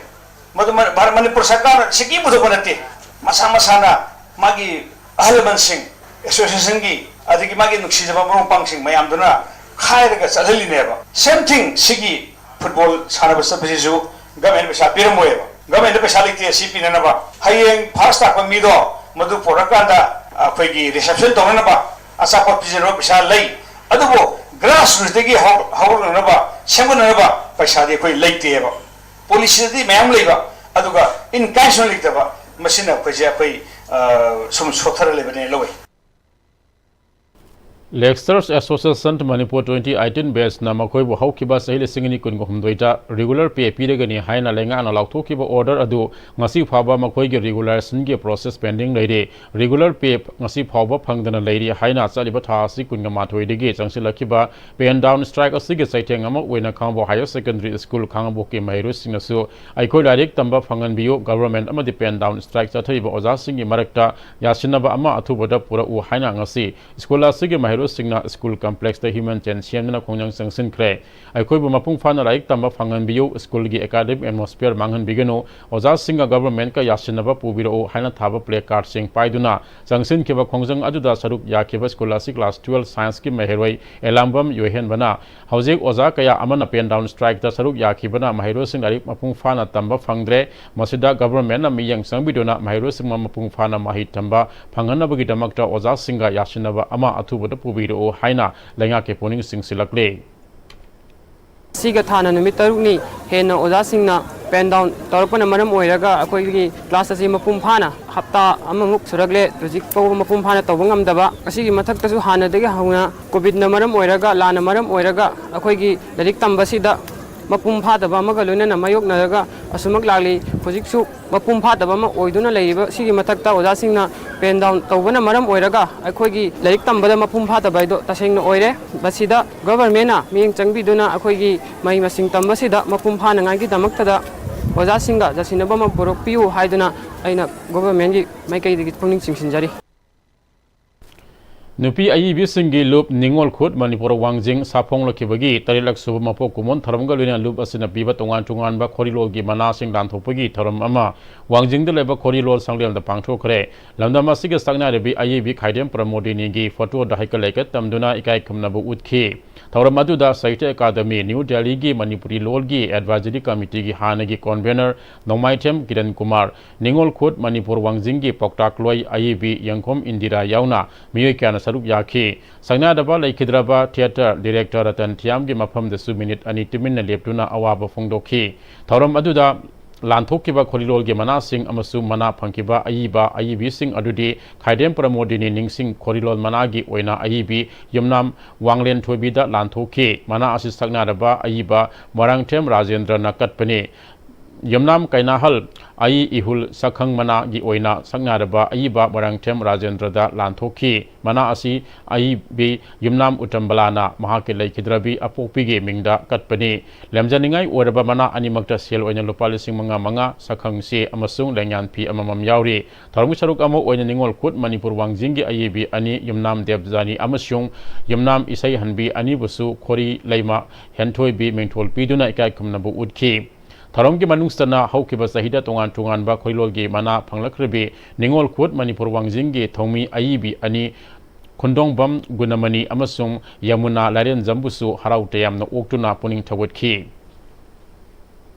ꯃꯗꯨ ꯃ-, ꯚꯥꯔꯠ, ꯃꯅꯤꯄꯨꯔ ꯁꯔꯀꯥꯔꯅ ꯁꯤꯀꯤ ꯄꯨꯊꯣꯛꯄ ꯅꯠꯇꯦ꯫ ꯃꯁꯥ ꯃꯁꯥꯅ ꯃꯥꯒꯤ ꯑꯍꯜ ꯂꯃꯟꯁꯤꯡ, association ꯒꯤ, ꯑꯗꯒꯤ ꯃꯥꯒꯤ ꯅꯨꯡꯁꯤꯖꯕ ꯃꯔꯨꯞ ꯃꯄꯥꯡꯁꯤꯡ ꯃꯌꯥꯝꯗꯨꯅ ꯈꯥꯏꯔꯒ ꯆꯠꯍꯜꯂꯤꯅꯦꯕ꯫ Same thing, ꯁꯤꯒꯤ football ꯁꯥꯟꯅꯕ ꯆꯠꯄꯁꯤꯁꯨ government ꯅ ꯄꯩꯁꯥ ꯄꯤꯔꯝꯃꯣꯏꯕ꯫ Government ꯅ ꯄꯩꯁꯥ ꯂꯩꯇꯦ ꯁꯤ ꯄꯤꯅꯅꯕ꯫ ꯍꯌꯦꯡ first ꯇꯥꯛꯄ ꯃꯤꯗꯣ ꯃꯗꯨ ꯄꯨꯔꯛꯀꯥꯟꯗ ꯑꯩꯈꯣꯏꯒꯤ reception ꯇꯧꯅꯅꯕ ꯑꯆꯥꯄꯣꯠ ꯄꯤꯖꯅꯕ ꯄꯩꯁꯥ ꯂꯩ, ꯑꯗꯨꯕꯨ ꯒ꯭ꯔꯥꯁ ꯔꯨꯠꯇꯒꯤ ꯍꯧ-, ꯍꯧꯔꯛꯅꯅꯕ, ꯁꯦꯝꯒꯠꯅꯅꯕ ꯄꯩꯁꯥꯗꯤ ꯑꯩꯈꯣꯏ ꯂꯩꯇꯦꯕ꯫ ꯄꯣꯂꯤꯁꯤꯗꯗꯤ ꯃꯌꯥꯝ ꯂꯩꯕ, ꯑꯗꯨꯒ ꯏꯟ ꯀꯥꯏꯟꯁꯨ ꯂꯩꯇꯕ꯫ ꯃꯁꯤꯅ ꯑꯩꯈꯣꯏꯁꯦ, ꯑꯩꯈꯣꯏ, ꯑ, ꯁꯨꯝ ꯁꯣꯠꯊꯔ ꯂꯩꯕꯅꯦꯅ ꯂꯧꯏ꯫ Lecturers Association Manipur twenty eighteen batchꯅ ꯃꯈꯣꯏꯕꯨ ꯍꯧꯈꯤꯕ ꯆꯍꯤ ꯂꯤꯁꯤꯡ ꯑꯅꯤ ꯀꯨꯟꯒ ꯍꯨꯝꯗꯣꯏꯗ regular pay ꯄꯤꯔꯒꯅꯤ ꯍꯥꯏꯅ ꯂꯩꯉꯥꯛꯅ ꯂꯥꯎꯊꯣꯛꯈꯤꯕ order ꯑꯗꯨ ꯉꯁꯤ ꯐꯥꯎꯕ ꯃꯈꯣꯏꯒꯤ regulationꯒꯤ process pending ꯂꯩꯔꯤ꯫ Regular pay ꯉꯁꯤ ꯐꯥꯎꯕ ꯐꯪꯗꯅ ꯂꯩꯔꯤ ꯍꯥꯏꯅ ꯆꯠꯂꯤꯕ ꯊꯥ ꯑꯁꯤ ꯀꯨꯟꯒ ꯃꯥꯊꯣꯏꯗꯒꯤ ꯆꯪꯁꯤꯜꯂꯛꯈꯤꯕ pen down strike ꯑꯁꯤꯒꯤ ꯆꯩꯊꯦꯡ ꯑꯃ ꯑꯣꯏꯅ ꯈꯥꯉꯕꯣꯛ Higher Secondary School ꯈꯥꯉꯕꯣꯛꯀꯤ ꯃꯍꯩꯔꯣꯏꯁꯤꯡꯅꯁꯨ ꯑꯩꯈꯣꯏ ꯂꯥꯏꯔꯤꯛ ꯇꯝꯕ ꯐꯪꯍꯟꯕꯤꯌꯨ, government ꯑꯃꯗꯤ pen down strike ꯆꯠꯊꯔꯤꯕ ꯑꯣꯖꯥꯁꯤꯡꯒꯤ ꯃꯔꯛꯇ ꯌꯥꯁꯤꯟꯅꯕ ꯑꯃ ꯑꯊꯨꯕꯗ ꯄꯨꯔꯛꯎ ꯍꯥꯏꯅ ꯉꯁꯤ school ꯑꯁꯤꯒꯤ ꯃꯍꯩꯔꯣꯏꯁꯤꯡꯅ school complexꯇ human chain ꯁꯦꯝꯗꯨꯅ ꯈꯣꯡꯖꯪ ꯆꯪꯁꯤꯟꯈ꯭ꯔꯦ꯫ ꯑꯩꯈꯣꯏꯕꯨ ꯃꯄꯨꯡ ꯐꯥꯅ ꯂꯥꯏꯔꯤꯛ ꯇꯝꯕ ꯐꯪꯍꯟꯕꯤꯌꯨ, schoolꯒꯤ academic atmosphere ꯃꯥꯡꯍꯟꯕꯤꯒꯅꯨ, ꯑꯣꯖꯥꯁꯤꯡꯒ governmentꯀ ꯌꯥꯁꯤꯟꯅꯕ ꯄꯨꯕꯤꯔꯛꯎ ꯍꯥꯏꯅ ꯊꯥꯕ placardꯁꯤꯡ ꯄꯥꯏꯗꯨꯅ ꯆꯪꯁꯤꯟꯈꯤꯕ ꯈꯣꯡꯖꯪ ꯑꯗꯨꯗ ꯁꯔꯨꯛ ꯌꯥꯈꯤꯕ school ꯑꯁꯤ class twelve scienceꯀꯤ ꯃꯍꯩꯔꯣꯏ ꯑꯦꯂꯥꯝꯕꯝ ꯌꯣꯏꯍꯦꯟꯕꯅ ꯍꯧꯖꯤꯛ ꯑꯣꯖꯥ ꯀꯌꯥ ꯑꯃꯅ pen down strikeꯇ ꯁꯔꯨꯛ ꯌꯥꯈꯤꯕꯅ ꯃꯍꯩꯔꯣꯏꯁꯤꯡ ꯂꯥꯏꯔꯤꯛ ꯃꯄꯨꯡ ꯐꯥꯅ ꯇꯝꯕ ꯐꯪꯗ꯭ꯔꯦ꯫ ꯃꯁꯤꯗ governmentꯅ ꯃꯤꯠꯌꯦꯡ ꯆꯪꯕꯤꯗꯨꯅ ꯃꯍꯩꯔꯣꯏꯁꯤꯡꯕꯨ ꯃꯄꯨꯡ ꯐꯥꯅ ꯃꯍꯩ ꯇꯝꯕ ꯐꯪꯍꯟꯅꯕꯒꯤꯗꯃꯛꯇ ꯑꯣꯖꯥꯁꯤꯡꯒ ꯌꯥꯁꯤꯟꯅꯕ ꯑꯃ ꯑꯊꯨꯕꯗ ꯄꯨꯕꯤꯔꯛꯎ ꯍꯥꯏꯅ ꯂꯩꯉꯥꯛꯀꯤ ꯄꯨꯛꯅꯤꯡ ꯆꯤꯡꯁꯤꯜꯂꯛꯂꯤ꯫ ꯁꯤꯒ ꯊꯥꯅ ꯅꯨꯃꯤꯠ ꯇꯔꯨꯛꯅꯤ ꯍꯦꯟꯅ ꯑꯣꯖꯥꯁꯤꯡꯅ pen down ꯇꯧꯔꯛꯄꯅ ꯃꯔꯝ ꯑꯣꯏꯔꯒ ꯑꯩꯈꯣꯏꯒꯤ class ꯑꯁꯤ ꯃꯄꯨꯡ ꯐꯥꯅ ꯍꯞꯇꯥ ꯑꯃꯃꯨꯛ ꯁꯨꯔꯛꯂꯦ ꯍꯧꯖꯤꯛ ꯐꯥꯎꯕ ꯃꯄꯨꯡ ꯐꯥꯅ ꯇꯧꯕ ꯉꯝꯗꯕ꯫ ꯑꯁꯤꯒꯤ ꯃꯊꯛꯇꯁꯨ ꯍꯥꯟꯅꯗꯒꯤ ꯍꯧꯅ COVIDꯅ ꯃꯔꯝ ꯑꯣꯏꯔꯒ, ꯂꯥꯟꯅ ꯃꯔꯝ ꯑꯣꯏꯔꯒ ꯑꯩꯈꯣꯏꯒꯤ ꯂꯥꯏꯔꯤꯛ ꯇꯝꯕꯁꯤꯗ ꯃꯄꯨꯡ ꯐꯥꯗꯕ ꯑꯃꯒ ꯂꯣꯏꯅꯅ ꯃꯥꯌꯣꯛꯅꯔꯒ ꯑꯁꯨꯃꯛ ꯂꯥꯛꯂꯤ꯫ ꯍꯧꯖꯤꯛꯁꯨ ꯃꯄꯨꯡ ꯐꯥꯗꯕ ꯑꯃ ꯑꯣꯏꯗꯨꯅ ꯂꯩꯔꯤꯕ ꯁꯤꯒꯤ ꯃꯊꯛꯇ ꯑꯣꯖꯥꯁꯤꯡꯅ pen down ꯇꯧꯕꯅ ꯃꯔꯝ ꯑꯣꯏꯔꯒ ꯑꯩꯈꯣꯏꯒꯤ ꯂꯥꯏꯔꯤꯛ ꯇꯝꯕꯗ ꯃꯄꯨꯡ ꯐꯥꯗꯕ ꯍꯥꯏꯗꯣ ꯇꯁꯦꯡꯅ ꯑꯣꯏꯔꯦ꯫ ꯃꯁꯤꯗ governmentꯅ ꯃꯤꯠꯌꯦꯡ ꯆꯪꯕꯤꯗꯨꯅ ꯑꯩꯈꯣꯏꯒꯤ ꯃꯍꯩ ꯃꯁꯤꯡ ꯇꯝꯕꯁꯤꯗ ꯃꯄꯨꯡ ꯐꯥꯅꯉꯥꯏꯒꯤꯗꯃꯛꯇꯗ ꯑꯣꯖꯥꯁꯤꯡꯒ ꯌꯥꯁꯤꯟꯅꯕ ꯑꯃ ꯄꯨꯔꯛꯄꯤꯌꯨ ꯍꯥꯏꯗꯨꯅ ꯑꯩꯅ governmentꯀꯤ ꯃꯥꯏꯀꯩꯗꯒꯤ ꯄꯨꯛꯅꯤꯡ ꯆꯤꯡꯁꯤꯟꯖꯔꯤ꯫ ꯅꯨꯄꯤ ꯑꯏꯕꯤꯁꯤꯡꯒꯤ ꯂꯨꯞ ꯅꯤꯉꯣꯜ ꯈꯨꯠ ꯃꯅꯤꯄꯨꯔ ꯋꯥꯡꯖꯤꯡ ꯁꯥꯐꯣꯡꯂꯛꯈꯤꯕꯒꯤ ꯇꯔꯦꯠꯂꯛ ꯁꯨꯕ ꯃꯄꯣꯛ ꯀꯨꯝꯑꯣꯟ ꯊꯧꯔꯝꯒ ꯂꯣꯏꯅꯅ ꯂꯨꯞ ꯑꯁꯤꯅ ꯄꯤꯕ ꯇꯣꯉꯥꯟ ꯇꯣꯉꯥꯟꯕ ꯈꯣꯔꯤꯂꯣꯜꯒꯤ ꯃꯅꯥꯁꯤꯡ ꯂꯥꯟꯊꯣꯛꯄꯒꯤ ꯊꯧꯔꯝ ꯑꯃ ꯋꯥꯡꯖꯤꯡꯗ ꯂꯩꯕ ꯈꯣꯔꯤꯂꯣꯜ ꯁꯪꯂꯦꯜꯗ ꯄꯥꯡꯊꯣꯛꯈ꯭ꯔꯦ꯫ ꯂꯝꯗꯝ ꯑꯁꯤꯒꯤ ꯁꯛꯅꯥꯏꯔꯕꯤ ꯑꯏꯕꯤ ꯈꯥꯏꯗꯦꯝ ꯄ꯭ꯔꯃꯣꯗꯤꯅꯤꯒꯤ photoꯗ ꯍꯩꯀꯠ ꯂꯩꯀꯠ ꯇꯝꯗꯨꯅ ꯏꯀꯥꯏ ꯈꯨꯝꯅꯕ ꯎꯠꯈꯤ꯫ ꯊꯧꯔꯝ ꯑꯗꯨꯗ ꯁꯥꯍꯤꯇ꯭ꯌ ꯑꯦꯀꯥꯗꯃꯤ, ꯅ꯭ꯌꯨ ꯗꯦꯜꯂꯤꯒꯤ ꯃꯅꯤꯄꯨꯔꯤ ꯂꯣꯜꯒꯤ advisory committeeꯒꯤ ꯍꯥꯟꯅꯒꯤ convener ꯅꯣꯡꯃꯥꯏꯊꯦꯝ ꯀꯤꯔꯟ ꯀꯨꯃꯥꯔ, ꯅꯤꯉꯣꯜ ꯈꯨꯠ ꯃꯅꯤꯄꯨꯔ ꯋꯥꯡꯖꯤꯡꯒꯤ ꯄꯥꯎꯇꯥꯛꯂꯣꯏ ꯑꯏꯕꯤ ꯌꯦꯡꯈꯣꯝ ꯏꯟꯗꯤꯔꯥ ꯌꯥꯎꯅ ꯃꯤꯑꯣꯏ ꯀꯌꯥꯅ ꯁꯔꯨꯛ ꯌꯥꯈꯤ꯫ ꯁꯛꯅꯥꯏꯔꯕ ꯂꯩꯈꯤꯗ꯭ꯔꯕ ꯊꯤꯌꯦꯇꯔ ꯗꯤꯔꯦꯛꯇꯔ ꯔꯇꯟ ꯊꯤꯌꯥꯝꯒꯤ ꯃꯐꯝꯗꯁꯨ ꯃꯤꯅꯤꯠ ꯑꯅꯤ ꯇꯨꯃꯤꯟꯅ ꯂꯦꯞꯇꯨꯅ ꯑꯋꯥꯕ ꯐꯣꯡꯗꯣꯛꯈꯤ꯫ ꯊꯧꯔꯝ ꯑꯗꯨꯗ ꯂꯥꯟꯊꯣꯛꯈꯤꯕ ꯈꯣꯔꯤꯂꯣꯜꯒꯤ ꯃꯅꯥꯁꯤꯡ ꯑꯃꯁꯨꯡ ꯃꯅꯥ ꯐꯪꯈꯤꯕ ꯑꯏꯕ ꯑꯏꯕꯤꯁꯤꯡ ꯑꯗꯨꯗꯤ ꯈꯥꯏꯗꯦꯝ ꯄ꯭ꯔꯃꯣꯗꯤꯅꯤ ꯅꯤꯡꯁꯤꯡ ꯈꯣꯔꯤꯂꯣꯜ ꯃꯅꯥꯒꯤ ꯑꯣꯏꯅ ꯑꯏꯕꯤ ꯌꯨꯝꯅꯥꯝ ꯋꯥꯡꯂꯦꯟ ꯊꯣꯏꯕꯤꯗ ꯂꯥꯟꯊꯣꯛꯈꯤ꯫ ꯃꯅꯥ ꯑꯁꯤ ꯁꯛꯅꯥꯏꯔꯕ ꯑꯏꯕ ꯃꯣꯏꯔꯥꯡꯊꯦꯝ ꯔꯥꯖꯦꯟꯗ꯭ꯔꯅ ꯀꯠꯄꯅꯤ꯫ ꯌꯨꯝꯅꯥꯝ ꯀꯩꯅꯥꯍꯜ ꯑꯏ ꯏꯍꯨꯜ ꯁꯛꯈꯪ ꯃꯅꯥꯒꯤ ꯑꯣꯏꯅ ꯁꯛꯅꯥꯏꯔꯕ ꯑꯏꯕ ꯃꯣꯏꯔꯥꯡꯊꯦꯝ ꯔꯥꯖꯦꯟꯗ꯭ꯔꯗ ꯂꯥꯟꯊꯣꯛꯈꯤ꯫ ꯃꯅꯥ ꯑꯁꯤ ꯑꯏꯕꯤ ꯌꯨꯝꯅꯥꯝ ꯎꯇꯝꯕꯂꯥꯅ ꯃꯍꯥꯛꯀꯤ ꯂꯩꯈꯤꯗ꯭ꯔꯕꯤ ꯑꯄꯣꯛꯄꯤꯒꯤ ꯃꯤꯡꯗ ꯀꯠꯄꯅꯤ꯫ ꯂꯦꯝꯖꯅꯤꯡꯉꯥꯏ ꯑꯣꯏꯔꯕ ꯃꯅꯥ ꯑꯅꯤꯃꯛꯇ ꯁꯦꯜ ꯑꯣꯏꯅ ꯂꯨꯄꯥ ꯂꯤꯁꯤꯡ ꯃꯉꯥ ꯃꯉꯥ, ꯁꯛꯈꯪ ꯆꯦ ꯑꯃꯁꯨꯡ ꯂꯦꯡꯌꯥꯟ ꯐꯤ ꯑꯃꯃꯝ ꯌꯥꯎꯔꯤ꯫ ꯊꯧꯔꯝꯒꯤ ꯁꯔꯨꯛ ꯑꯃ ꯑꯣꯏꯅ ꯅꯤꯉꯣꯜ ꯈꯨꯠ ꯃꯅꯤꯄꯨꯔ ꯋꯥꯡꯖꯤꯡꯒꯤ ꯑꯏꯕꯤ ꯑꯅꯤ, ꯌꯨꯝꯅꯥꯝ ꯗꯦꯕꯖꯥꯅꯤ ꯑꯃꯁꯨꯡ ꯌꯨꯝꯅꯥꯝ ꯏꯁꯩꯍꯟꯕꯤ ꯑꯅꯤꯕꯨꯁꯨ ꯈꯣꯔꯤ ꯂꯩꯃ ꯍꯦꯟꯊꯣꯏꯕꯤ ꯃꯤꯡꯊꯣꯜ ꯄꯤꯗꯨꯅ ꯏꯀꯥꯏ ꯈꯨꯝꯅꯕ ꯎꯠꯈꯤ꯫ ꯊꯧꯔꯝꯒꯤ ꯃꯅꯨꯡ ꯆꯟꯅ ꯍꯧꯈꯤꯕ ꯆꯍꯤꯗ ꯇꯣꯉꯥꯟ ꯇꯣꯉꯥꯟꯕ ꯈꯣꯏꯂꯣꯜꯒꯤ ꯃꯅꯥ ꯐꯪꯂꯛꯈ꯭ꯔꯕꯤ ꯅꯤꯉꯣꯜ ꯈꯨꯠ ꯃꯅꯤꯄꯨꯔ ꯋꯥꯡꯖꯤꯡꯒꯤ ꯊꯧꯃꯤ ꯑꯏꯕꯤ ꯑꯅꯤ, ꯈꯨꯟꯗꯣꯡꯕꯝ ꯒꯨꯅꯃꯅꯤ ꯑꯃꯁꯨꯡ ꯌꯃꯨꯅꯥ ꯂꯥꯏꯔꯦꯟꯖꯝꯕꯨꯁꯨ ꯍꯔꯥꯎ ꯇꯌꯥꯝꯅ ꯑꯣꯛꯇꯨꯅ ꯄꯨꯛꯅꯤꯡ ꯊꯧꯒꯠꯈꯤ꯫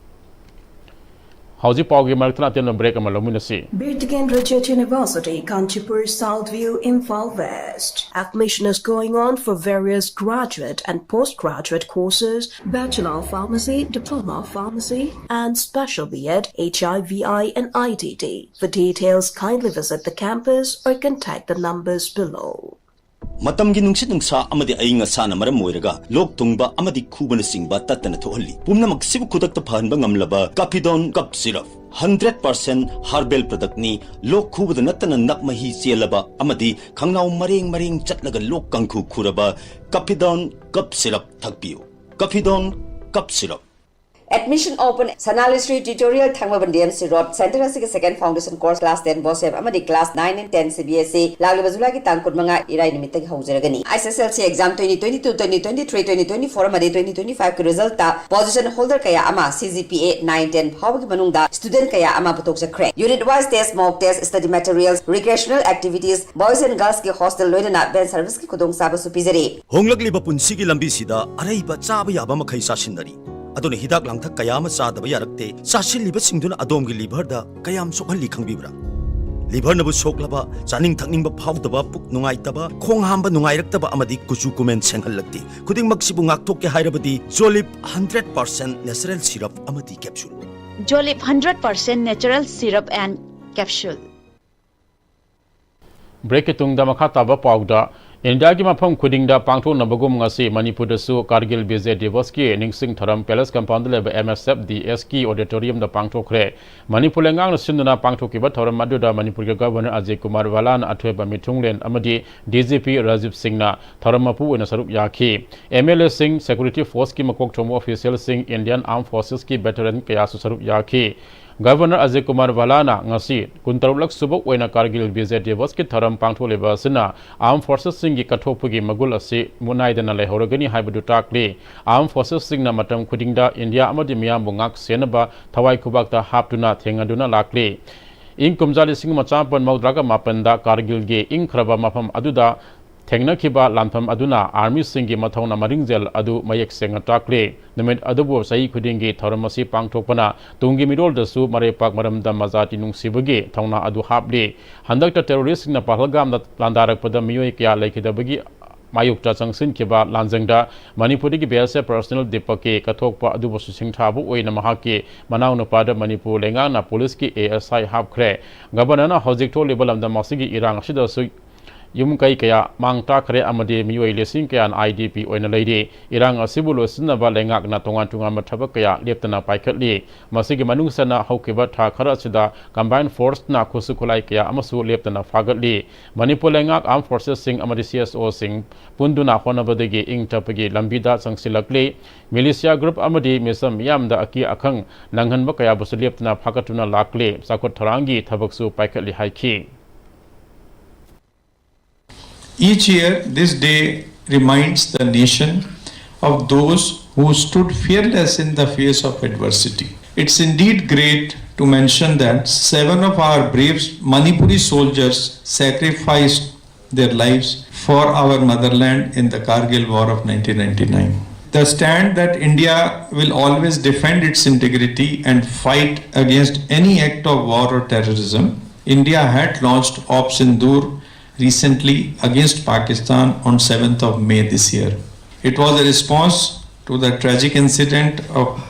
ꯍꯧꯖꯤꯛ ꯄꯥꯎꯒꯤ ꯃꯔꯛꯇ ꯑꯇꯦꯟꯕ break ꯑꯃ ꯂꯧꯃꯤꯟꯅꯁꯤ꯫ Birketendra Jit University, Kanchipur, South View, Imphal West. Admission is going on for various graduate and postgraduate courses, Bachelor of Pharmacy, Diploma of Pharmacy, and Special B.Ed, H I V I, and I T T. For details, kindly visit the campus or contact the numbers below. ꯃꯇꯝꯒꯤ ꯅꯨꯡꯁꯤꯠ ꯅꯨꯡꯁꯥ ꯑꯃꯗꯤ ꯑꯏꯪ ꯑꯁꯥꯅ ꯃꯔꯝ ꯑꯣꯏꯔꯒ ꯂꯣꯛ ꯊꯨꯡꯕ ꯑꯃꯗꯤ ꯈꯨꯕꯅꯆꯤꯡꯕ ꯇꯠꯇꯅ ꯊꯣꯛꯍꯜꯂꯤ꯫ ꯄꯨꯝꯅꯃꯛꯁꯤꯕꯨ ꯈꯨꯗꯛꯇ ꯐꯍꯟꯕ ꯉꯝꯂꯕ ꯀꯥꯐꯤꯗꯣꯟ ꯀꯞ ꯁꯤꯔꯞ, ꯍꯟꯗ꯭ꯔꯦꯠ ꯄꯥꯔꯁꯦꯟ ꯍꯔꯕꯦꯜ ꯄ꯭ꯔꯗꯛꯅꯤ꯫ ꯂꯣꯛ ꯈꯨꯕꯗ ꯅꯠꯇꯅ ꯅꯞ ꯃꯍꯤ ꯆꯦꯜꯂꯕ ꯑꯃꯗꯤ ꯈꯪꯅꯥꯎ ꯃꯔꯦꯡ ꯃꯔꯦꯡ ꯆꯠꯂꯒ ꯂꯣꯛ ꯀꯥꯡꯈꯨ ꯈꯨꯔꯕ ꯀꯥꯐꯤꯗꯣꯟ ꯀꯞ ꯁꯤꯔꯞ ꯊꯛꯄꯤꯌꯨ꯫ ꯀꯥꯐꯤꯗꯣꯟ ꯀꯞ syrup. Admission open, Sanali Street, Tutorial, Thangmabandi M C Road, Center ꯑꯁꯤꯒꯤ second foundation course, class ten BOSEM ꯑꯃꯗꯤ class nine and ten C B S E ꯂꯥꯛꯂꯤꯕ ꯖꯨꯂꯥꯏꯒꯤ ꯇꯥꯡ ꯀꯨꯟꯃꯉꯥ ꯏꯔꯥꯏ ꯅꯨꯃꯤꯠꯇꯒꯤ ꯍꯧꯖꯔꯒꯅꯤ꯫ S S L C exam twenty twenty-two, twenty twenty-three, twenty twenty-four ꯑꯃꯗꯤ twenty twenty-five ꯀꯤ result ꯇ position holder ꯀꯌꯥ ꯑꯃ C G P A nine ten ꯐꯥꯎꯕꯒꯤ ꯃꯅꯨꯡꯗ student ꯀꯌꯥ ꯑꯃ ꯄꯨꯊꯣꯛꯆꯈ꯭ꯔꯦ꯫ Unit wise test, mock test, study materials, recreational activities, boys and girls ꯀꯤ hostel ꯂꯣꯏꯅꯅ van service ꯀꯤ ꯈꯨꯗꯣꯡꯆꯥꯕꯁꯨ ꯄꯤꯖꯔꯤ꯫ ꯍꯣꯡꯂꯛꯂꯤꯕ ꯄꯨꯟꯁꯤꯒꯤ ꯂꯝꯕꯤꯁꯤꯗ ꯑꯔꯩꯕ ꯆꯥꯕ ꯌꯥꯕ ꯃꯈꯩ ꯆꯥꯁꯤꯟꯅꯔꯤ꯫ ꯑꯗꯨꯅ ꯍꯤꯗꯥꯛ ꯂꯥꯡꯊꯛ ꯀꯌꯥ ꯑꯃ ꯆꯥꯗꯕ ꯌꯥꯔꯛꯇꯦ꯫ ꯆꯥꯁꯤꯜꯂꯤꯕꯁꯤꯡꯗꯨꯅ ꯑꯗꯣꯝꯒꯤ liver ꯗ ꯀꯌꯥꯝ ꯁꯣꯛꯍꯜꯂꯤ ꯈꯪꯕꯤꯕ꯭ꯔꯥ? ꯂꯤꯚꯔꯅꯕꯨ ꯁꯣꯛꯂꯕ, ꯆꯥꯅꯤꯡ ꯊꯛꯅꯤꯡꯕ ꯐꯥꯎꯗꯕ, ꯄꯨꯛ ꯅꯨꯡꯉꯥꯏꯇꯕ, ꯈꯣꯡ ꯍꯥꯝꯕ ꯅꯨꯡꯉꯥꯏꯔꯛꯇꯕ ꯑꯃꯗꯤ ꯀꯨꯆꯨ ꯀꯨꯃꯦꯟ ꯁꯦꯡꯍꯜꯂꯛꯇꯦ꯫ ꯈꯨꯗꯤꯡꯃꯛꯁꯤꯕꯨ ꯉꯥꯛꯊꯣꯛꯀꯦ ꯍꯥꯏꯔꯕꯗꯤ ꯖꯣꯂꯤꯞ ꯍꯟꯗ꯭ꯔꯦꯠ ꯄꯥꯔꯁꯦꯟ ꯅꯦꯆꯔꯦꯜ ꯁꯤꯔꯞ ꯑꯃꯗꯤ capsule. Jolip hundred percent natural syrup and capsule. ꯕ꯭ꯔꯦꯛꯀꯤ ꯇꯨꯡꯗ ꯃꯈꯥ ꯇꯥꯕ ꯄꯥꯎꯗ, ꯏꯟꯗꯤꯌꯥꯒꯤ ꯃꯐꯝ ꯈꯨꯗꯤꯡꯗ ꯄꯥꯡꯊꯣꯛꯅꯕꯒꯨꯝ ꯉꯁꯤ ꯃꯅꯤꯄꯨꯔꯗꯁꯨ ꯀꯥꯔꯒꯤꯜ ꯕꯤꯖꯦ ꯗꯤꯕꯁꯀꯤ ꯅꯤꯡꯁꯤꯡ ꯊꯧꯔꯝ ꯄꯦꯂꯦꯁ ꯀꯝꯄꯥꯎꯟꯗ ꯂꯩꯕ ꯑꯦꯝ ꯑꯦꯁ ꯑꯦꯐ ꯗꯤ ꯑꯦꯁꯀꯤ ꯑꯣꯗꯤꯇꯣꯔꯤꯌꯝꯗ ꯄꯥꯡꯊꯣꯛꯈ꯭ꯔꯦ꯫ ꯃꯅꯤꯄꯨꯔ ꯂꯩꯉꯥꯛꯅ ꯁꯤꯟꯗꯨꯅ ꯄꯥꯡꯊꯣꯛꯈꯤꯕ ꯊꯧꯔꯝ ꯑꯗꯨꯗ ꯃꯅꯤꯄꯨꯔꯒꯤ ꯒꯚꯔꯅꯔ ꯑꯖꯌ ꯀꯨꯃꯥꯔ ꯚꯜꯂꯥꯅ ꯑꯊꯣꯏꯕ ꯃꯤꯊꯨꯡꯂꯦꯟ ꯑꯃꯗꯤ ꯗꯤ ꯖꯤ ꯄꯤ ꯔꯥꯖꯤꯕ ꯁꯤꯡꯅ ꯊꯧꯔꯝ ꯃꯄꯨ ꯑꯣꯏꯅ ꯁꯔꯨꯛ ꯌꯥꯈꯤ꯫ ꯑꯦꯝ ꯑꯦꯜ ꯑꯦꯁꯤꯡ, ꯁꯦꯀ꯭ꯌꯨꯔꯤꯇꯤ ꯐꯣꯔꯁꯀꯤ ꯃꯀꯣꯛ ꯊꯣꯡꯕ ꯑꯣꯐꯤꯁꯤꯌꯦꯜꯁꯤꯡ, ꯏꯟꯗꯤꯌꯟ ꯑꯥꯔꯝ ꯐꯣꯔꯁꯦꯁꯀꯤ ꯚꯦꯇꯔꯟ ꯀꯌꯥꯁꯨ ꯁꯔꯨꯛ ꯌꯥꯈꯤ꯫ ꯒꯚꯔꯅꯔ ꯑꯖꯌ ꯀꯨꯃꯥꯔ ꯚꯜꯂꯥꯅ ꯉꯁꯤ ꯀꯨꯟꯇꯔꯨꯛꯂꯛ ꯁꯨꯕ ꯑꯣꯏꯅ ꯀꯥꯔꯒꯤꯜ ꯕꯤꯖꯦ ꯗꯤꯕꯁꯀꯤ ꯊꯧꯔꯝ ꯄꯥꯡꯊꯣꯛꯂꯤꯕ ꯑꯁꯤꯅ ꯑꯥꯔꯝ ꯐꯣꯔꯁꯦꯁꯁꯤꯡꯒꯤ ꯀꯠꯊꯣꯛꯄꯒꯤ ꯃꯒꯨꯟ ꯑꯁꯤ ꯃꯨꯠꯅꯥꯏꯗꯅ ꯂꯩꯍꯧꯔꯒꯅꯤ ꯍꯥꯏꯕꯗꯨ ꯇꯥꯛꯂꯤ꯫ ꯑꯥꯔꯝ ꯐꯣꯔꯁꯦꯁꯁꯤꯡꯅ ꯃꯇꯝ ꯈꯨꯗꯤꯡꯗ ꯏꯟꯗꯤꯌꯥ ꯑꯃꯗꯤ ꯃꯤꯌꯥꯝꯕꯨ ꯉꯥꯛ ꯁꯦꯟꯅꯕ ꯊꯋꯥꯏ ꯈꯨꯕꯥꯛꯇ ꯍꯥꯞꯇꯨꯅ ꯊꯦꯡꯅꯗꯨꯅ ꯂꯥꯛꯂꯤ꯫ ꯏꯪ ꯀꯨꯝꯖꯥ ꯂꯤꯁꯤꯡ ꯑꯃ ꯆꯥꯃꯥꯄꯟ ꯃꯧꯗ꯭ꯔꯥꯒ ꯃꯥꯄꯟꯗ ꯀꯥꯔꯒꯤꯜꯒꯤ ꯏꯪꯈ꯭ꯔꯕ ꯃꯐꯝ ꯑꯗꯨꯗ ꯊꯦꯡꯅꯈꯤꯕ ꯂꯥꯟꯐꯝ ꯑꯗꯨꯅ ꯑꯥꯔꯃꯤꯁꯤꯡꯒꯤ ꯃꯊꯧꯅꯥ ꯃꯔꯤꯡꯖꯦꯜ ꯑꯗꯨ ꯃꯌꯦꯛ ꯁꯦꯡꯅ ꯇꯥꯛꯂꯤ꯫ ꯅꯨꯃꯤꯠ ꯑꯗꯨꯕꯨ ꯆꯍꯤ ꯈꯨꯗꯤꯡꯒꯤ ꯊꯧꯔꯝ ꯑꯁꯤ ꯄꯥꯡꯊꯣꯛꯄꯅ ꯇꯨꯡꯒꯤ ꯃꯤꯔꯣꯜꯗꯁꯨ ꯃꯔꯩꯄꯥꯛ ꯃꯔꯝꯗꯝ ꯃꯖꯥꯇꯤ ꯅꯨꯡꯁꯤꯕꯒꯤ ꯊꯧꯅꯥ ꯑꯗꯨ ꯍꯥꯞꯂꯤ꯫ ꯍꯟꯗꯛꯇ ꯇꯦꯔꯣꯔꯤꯁꯁꯤꯡꯅ ꯄꯍꯜꯒꯥꯝꯗ ꯂꯥꯟꯗꯥꯔꯛꯄꯗ ꯃꯤꯑꯣꯏ ꯀꯌꯥ ꯂꯩꯈꯤꯗꯕꯒꯤ ꯃꯥꯌꯣꯛꯇ ꯆꯪꯁꯤꯟꯈꯤꯕ ꯂꯥꯟꯖꯪꯗ ꯃꯅꯤꯄꯨꯔꯗꯒꯤ ꯕꯤ ꯑꯦꯁ ꯑꯦꯐ ꯄꯔꯁꯅꯦꯜ ꯗꯤꯄꯛꯀꯤ ꯀꯠꯊꯣꯛꯄ ꯑꯗꯨꯕꯨꯁꯨ ꯁꯤꯡꯊꯥꯕ ꯑꯣꯏꯅ ꯃꯍꯥꯛꯀꯤ ꯃꯅꯥꯎꯅꯨꯄꯥꯗ ꯃꯅꯤꯄꯨꯔ ꯂꯩꯉꯥꯛꯅ ꯄꯨꯂꯤꯁꯀꯤ ꯑꯦ ꯑꯦꯁ ꯑꯥꯏ ꯍꯥꯞꯈ꯭ꯔꯦ꯫ ꯒꯚꯔꯅꯔꯅ ꯍꯧꯖꯤꯛ ꯊꯣꯛꯂꯤꯕ ꯂꯝꯗꯝ ꯑꯁꯤꯒꯤ ꯏꯔꯥꯡ ꯑꯁꯤꯗꯁꯨ ꯌꯨꯝ ꯀꯩ ꯀꯌꯥ ꯃꯥꯡ ꯇꯥꯛꯈ꯭ꯔꯦ ꯑꯃꯗꯤ ꯃꯤꯑꯣꯏ ꯂꯤꯁꯤꯡ ꯀꯌꯥꯅ ꯑꯥꯏ ꯗꯤ ꯄꯤ ꯑꯣꯏꯅ ꯂꯩꯔꯤ꯫ ꯏꯔꯥꯡ ꯑꯁꯤꯕꯨ ꯂꯣꯏꯁꯤꯟꯅꯕ ꯂꯩꯉꯥꯛꯅ ꯇꯣꯉꯥꯟ ꯇꯣꯉꯥꯟꯕ ꯊꯕꯛ ꯀꯌꯥ ꯂꯦꯞꯇꯅ ꯄꯥꯏꯈꯠꯂꯤ꯫ ꯃꯁꯤꯒꯤ ꯃꯅꯨꯡ ꯆꯟꯅ ꯍꯧꯈꯤꯕ ꯊꯥ ꯈꯔ ꯑꯁꯤꯗ ꯀꯝꯕꯥꯏꯟ ꯐꯣꯔꯁꯅ ꯈꯨꯠꯁꯨ ꯈꯨꯠꯂꯥꯏ ꯀꯌꯥ ꯑꯃꯁꯨ ꯂꯦꯞꯇꯅ ꯐꯥꯒꯠꯂꯤ꯫ ꯃꯅꯤꯄꯨꯔ ꯂꯩꯉꯥꯛ, ꯑꯥꯔꯝ ꯐꯣꯔꯁꯦꯁꯁꯤꯡ ꯑꯃꯗꯤ ꯁꯤ ꯑꯦꯁ ꯑꯣꯁꯤꯡ ꯄꯨꯟꯗꯨꯅ ꯍꯣꯠꯅꯕꯗꯒꯤ ꯏꯪ ꯇꯞꯄꯒꯤ ꯂꯝꯕꯤꯗ ꯆꯪꯁꯤꯜꯂꯛꯂꯤ꯫ ꯃꯤꯂꯤꯁꯤꯌꯥ ꯒ꯭ꯔꯨꯞ ꯑꯃꯗꯤ ꯃꯤꯆꯝ ꯃꯤꯌꯥꯝꯗ ꯑꯀꯤ ꯑꯈꯪ ꯅꯪꯍꯟꯕ ꯀꯌꯥꯕꯨꯁꯨ ꯂꯦꯞꯇꯅ ꯐꯥꯒꯠꯇꯨꯅ ꯂꯥꯛꯂꯤ꯫ ꯆꯥꯎꯈꯠ ꯊꯧꯔꯥꯡꯒꯤ ꯊꯕꯛꯁꯨ ꯄꯥꯏꯈꯠꯂꯤ ꯍꯥꯏꯈꯤ꯫ Each year, this day reminds the nation of those who stood fearless in the face of adversity. It's indeed great to mention that seven of our brave Manipuri soldiers sacrificed their lives for our motherland in the Kargil War of nineteen ninety-nine. The stand that India will always defend its integrity and fight against any act of war or terrorism India had launched Op Sindoor recently against Pakistan on seventh of May this year. It was a response to the tragic incident of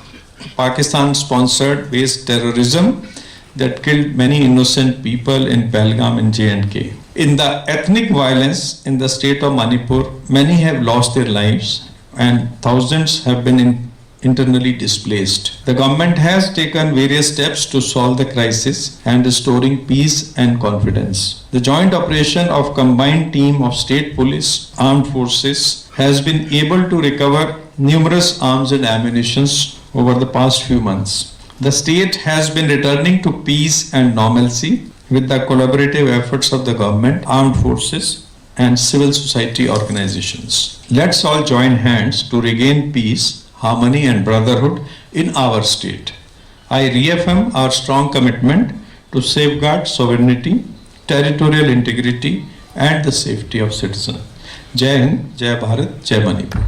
Pakistan-sponsored base terrorism that killed many innocent people in Pahalgam in J and K. In the ethnic violence in the state of Manipur, many have lost their lives and thousands have been in- internally displaced. The government has taken various steps to solve the crisis and restoring peace and confidence. The joint operation of combined team of state police, armed forces has been able to recover numerous arms and ammunitions over the past few months. The state has been returning to peace and normalcy with the collaborative efforts of the government, armed forces, and civil society organizations. Let's all join hands to regain peace, harmony, and brotherhood in our state. I reaffirm our strong commitment to safeguard sovereignty, territorial integrity, and the safety of citizens. Jai Hind, Jai Bharat, Jai Manipur.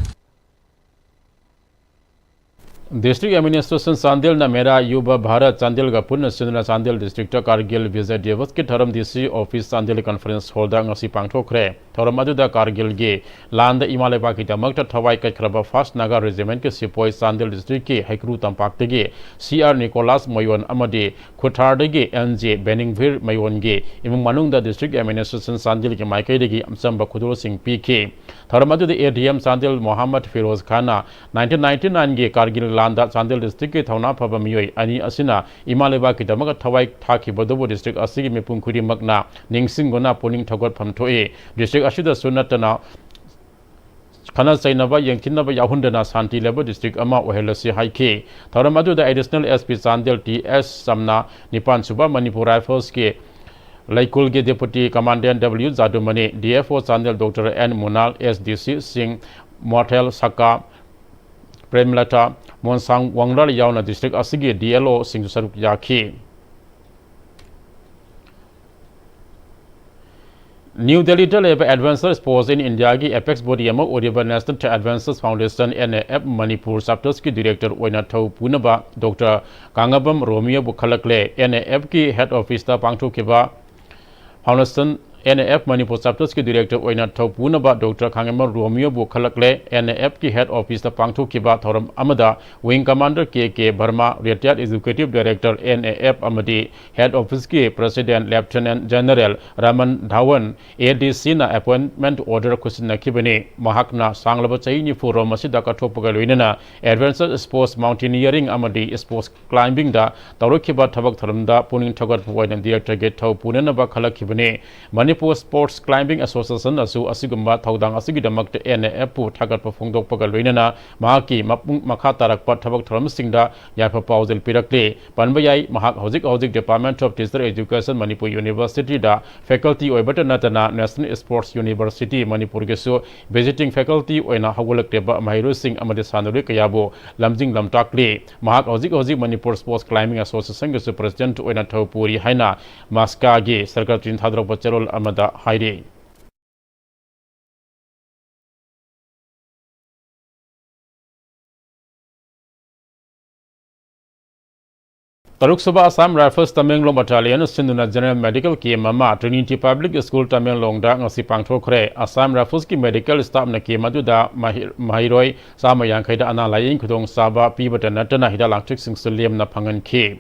District Administration Chandel ꯅ ꯃꯦꯔꯥ ꯌꯨꯕ ꯚꯥꯔꯠ ꯆꯥꯟꯗꯦꯜꯒ ꯄꯨꯟꯅ ꯁꯤꯟꯗꯨꯅ ꯆꯥꯟꯗꯦꯜ district ꯇ ꯀꯥꯔꯒꯤꯜ ꯕꯤꯖꯌ ꯗꯤꯕꯁꯀꯤ ꯊꯧꯔꯝ D C office Chandel conference hall ꯗ ꯉꯁꯤ ꯄꯥꯡꯊꯣꯛꯈ꯭ꯔꯦ꯫ ꯊꯧꯔꯝ ꯑꯗꯨꯗ ꯀꯥꯔꯒꯤꯜꯒꯤ ꯂꯥꯟꯗ ꯏꯃꯥ ꯂꯩꯕꯥꯛꯀꯤꯗꯃꯛꯇ ꯊꯋꯥꯏ ꯀꯠꯈ꯭ꯔꯕ first Naga Regiment ꯀꯤ ꯁꯤꯄꯣꯏ ꯆꯥꯟꯗꯦꯜ district ꯀꯤ ꯍꯩꯀ꯭ꯔꯨ ꯇꯝꯄꯥꯛꯇꯒꯤ C R Nicholas ꯃꯌꯣꯟ ꯑꯃꯗꯤ ꯈꯨꯊꯥꯔꯗꯒꯤ N J ꯕꯦꯅꯤꯡꯚꯤꯔ ꯃꯌꯣꯟꯒꯤ ꯏꯃꯨꯡ ꯃꯅꯨꯡꯗ District Administration ꯆꯥꯟꯗꯦꯜꯒꯤ ꯃꯥꯏꯀꯩꯗꯒꯤ ꯑꯆꯝꯕ ꯈꯨꯗꯣꯜꯁꯤꯡ ꯄꯤꯈꯤ꯫ ꯊꯧꯔꯝ ꯑꯗꯨꯗ A D M Chandel ꯃꯣꯍꯥꯃꯗ Firoz Khan nineteen ninety nine ꯒꯤ ꯀꯥꯔꯒꯤꯜ ꯂꯥꯟꯗ ꯆꯥꯟꯗꯦꯜ district ꯀꯤ ꯊꯧꯅꯥ ꯐꯕ ꯃꯤꯑꯣꯏ ꯑꯅꯤ ꯑꯁꯤꯅ ꯏꯃꯥ ꯂꯩꯕꯥꯛꯀꯤꯗꯃꯛ ꯊꯋꯥꯏ ꯊꯥꯈꯤꯕꯗꯨꯕꯨ district ꯑꯁꯤꯒꯤ ꯃꯤꯄꯨꯝ ꯈꯨꯗꯤꯡꯃꯛꯅ ꯅꯤꯡꯁꯤꯡꯗꯨꯅ ꯄꯨꯛꯅꯤꯡ ꯊꯧꯒꯠꯐꯝ ꯊꯣꯛꯏ꯫ District ꯑꯁꯤꯗꯁꯨ ꯅꯠꯇꯅ ꯈꯠꯅ ꯆꯩꯅꯕ ꯌꯦꯡꯊꯤꯅꯕ ꯌꯥꯎꯍꯟꯗꯅ ꯁꯥꯟꯇꯤ ꯂꯩꯕ district ꯑꯃ ꯑꯣꯏꯍꯜꯂꯁꯤ ꯍꯥꯏꯈꯤ꯫ ꯊꯧꯔꯝ ꯑꯗꯨꯗ Additional S P Chandel T S ꯆꯝꯅ, ꯅꯤꯄꯥꯟ ꯁꯨꯕ Manipur Rifles ꯀꯤ ꯂꯩꯀꯨꯜꯒꯤ Deputy Commandant W ꯖꯥꯗꯨꯃꯅꯤ, D F O Chandel Doctor N ꯃꯨꯅꯥꯜ, S D C ꯁꯤꯡ ꯃꯣꯊꯦꯜ ꯁꯀꯥ, ꯄ꯭ꯔꯦꯝꯂꯇꯥ, ꯃꯣꯟꯁꯥꯡ ꯋꯥꯡꯂꯥꯜ ꯌꯥꯎꯅ district ꯑꯁꯤꯒꯤ D L O ꯁꯤꯡꯁꯨ ꯁꯔꯨꯛ ꯌꯥꯈꯤ꯫ ꯅ꯭ꯌꯨ ꯗꯦꯜꯂꯤꯗ ꯂꯩꯕ Adventure Sports in Indiaꯒꯤ apex body ꯑꯃ ꯑꯣꯏꯔꯤꯕ National Adventure Foundation, N A F, Manipur chapterꯁꯀꯤ director ꯑꯣꯏꯅ ꯊꯧ ꯄꯨꯅꯕ ꯗꯣꯛꯇꯔ ꯀꯥꯉꯕꯝ ꯔꯣꯃꯤꯌꯣꯕꯨ ꯈꯜꯂꯛꯂꯦ꯫ N A Fꯀꯤ head officeꯇ ꯄꯥꯡꯊꯣꯛꯈꯤꯕ Foundation, N A F Manipur chapterꯁꯀꯤ director ꯑꯣꯏꯅ ꯊꯧ ꯄꯨꯅꯕ ꯗꯣꯛꯇꯔ ꯀꯥꯉꯕꯝ ꯔꯣꯃꯤꯌꯣꯕꯨ ꯈꯜꯂꯛꯂꯦ꯫ N A Fꯀꯤ head officeꯇ ꯄꯥꯡꯊꯣꯛꯈꯤꯕ ꯊꯧꯔꯝ ꯑꯃꯗ wing commander K K Burma, retired executive director, N A F ꯑꯃꯗꯤ head officeꯀꯤ president Lieutenant General Raman Dhawan, ADCꯅ appointment order ꯈꯨꯠꯁꯤꯟꯅꯈꯤꯕꯅꯤ꯫ ꯃꯍꯥꯛꯅ ꯁꯥꯡꯂꯕ ꯆꯍꯤ ꯅꯤꯐꯨ ꯔꯣꯝ ꯑꯁꯤꯗ ꯀꯠꯊꯣꯛꯄꯒ ꯂꯣꯏꯅꯅ Adventure Sports, Mountaineering ꯑꯃꯗꯤ Sports Climbingꯗ ꯇꯧꯔꯛꯈꯤꯕ ꯊꯕꯛ ꯊꯧꯔꯝꯗ ꯄꯨꯛꯅꯤꯡ ꯊꯧꯒꯠꯄ ꯑꯣꯏꯅ directorꯒꯤ ꯊꯧ ꯄꯨꯅꯅꯕ ꯈꯜꯂꯛꯈꯤꯕꯅꯤ꯫ ꯃꯅꯤꯄꯨꯔ Sports Climbing Associationꯅꯁꯨ ꯑꯁꯤꯒꯨꯝꯕ ꯊꯧꯗꯥꯡ ꯑꯁꯤꯒꯤꯗꯃꯛꯇ N A Fꯄꯨ ꯊꯥꯒꯠꯄ ꯐꯣꯡꯗꯣꯛꯄꯒ ꯂꯣꯏꯅꯅ ꯃꯍꯥꯛꯀꯤ ꯃꯄꯨꯡ ꯃꯈꯥ ꯇꯥꯔꯛꯄ ꯊꯕꯛ ꯊꯧꯔꯝꯁꯤꯡꯗ ꯌꯥꯏꯐ ꯄꯥꯎꯖꯦꯜ ꯄꯤꯔꯛꯂꯤ꯫ ꯄꯟꯕ ꯌꯥꯏ, ꯃꯍꯥꯛ ꯍꯧꯖꯤꯛ ꯍꯧꯖꯤꯛ Department of Teacher Education, Manipur Universityꯗ faculty ꯑꯣꯏꯕꯇ ꯅꯠꯇꯅ National Sports University, ꯃꯅꯤꯄꯨꯔꯒꯤꯁꯨ visiting faculty ꯑꯣꯏꯅ ꯍꯧꯒꯠꯂꯛꯂꯤꯕ ꯃꯍꯩꯔꯣꯏꯁꯤꯡ ꯑꯃꯗꯤ ꯁꯥꯟꯅꯔꯣꯏ ꯀꯌꯥꯕꯨ ꯂꯝꯖꯤꯡ ꯂꯝꯇꯥꯛꯂꯤ꯫ ꯃꯍꯥꯛ ꯍꯧꯖꯤꯛ ꯍꯧꯖꯤꯛ ꯃꯅꯤꯄꯨꯔ Sports Climbing Associationꯒꯤꯁꯨ president ꯑꯣꯏꯅ ꯊꯧ ꯄꯨꯔꯤ ꯍꯥꯏꯅ ꯃꯁꯀꯥꯒꯤ ꯁꯔꯀꯥꯔ ꯊꯥꯗꯣꯔꯛꯄ ꯆꯦꯔꯣꯜ ꯑꯃꯗ ꯍꯥꯏꯔꯤ꯫ ꯇꯔꯨꯛꯁꯨꯕ Assam Rifles Tamenglong Battalion ꯁꯤꯟꯗꯨꯅ general medical camp ꯑꯃ Trinity Public School ꯇꯃꯦꯡꯂꯣꯡꯗ ꯉꯁꯤ ꯄꯥꯡꯊꯣꯛꯈ꯭ꯔꯦ꯫ Assam Riflesꯀꯤ medical staffꯅ camp ꯑꯗꯨꯗ ꯃꯍꯩ-, ꯃꯍꯩꯔꯣꯏ ꯆꯥꯝꯃ ꯌꯥꯡꯈꯩꯗ ꯑꯅꯥ ꯂꯥꯌꯦꯡ ꯈꯨꯗꯣꯡꯆꯥꯕ ꯄꯤꯕꯇ ꯅꯠꯇꯅ ꯍꯤꯗꯥꯛ ꯂꯥꯡꯊꯛꯁꯤꯡꯁꯨ ꯂꯦꯝꯅ ꯐꯪꯍꯟꯈꯤ꯫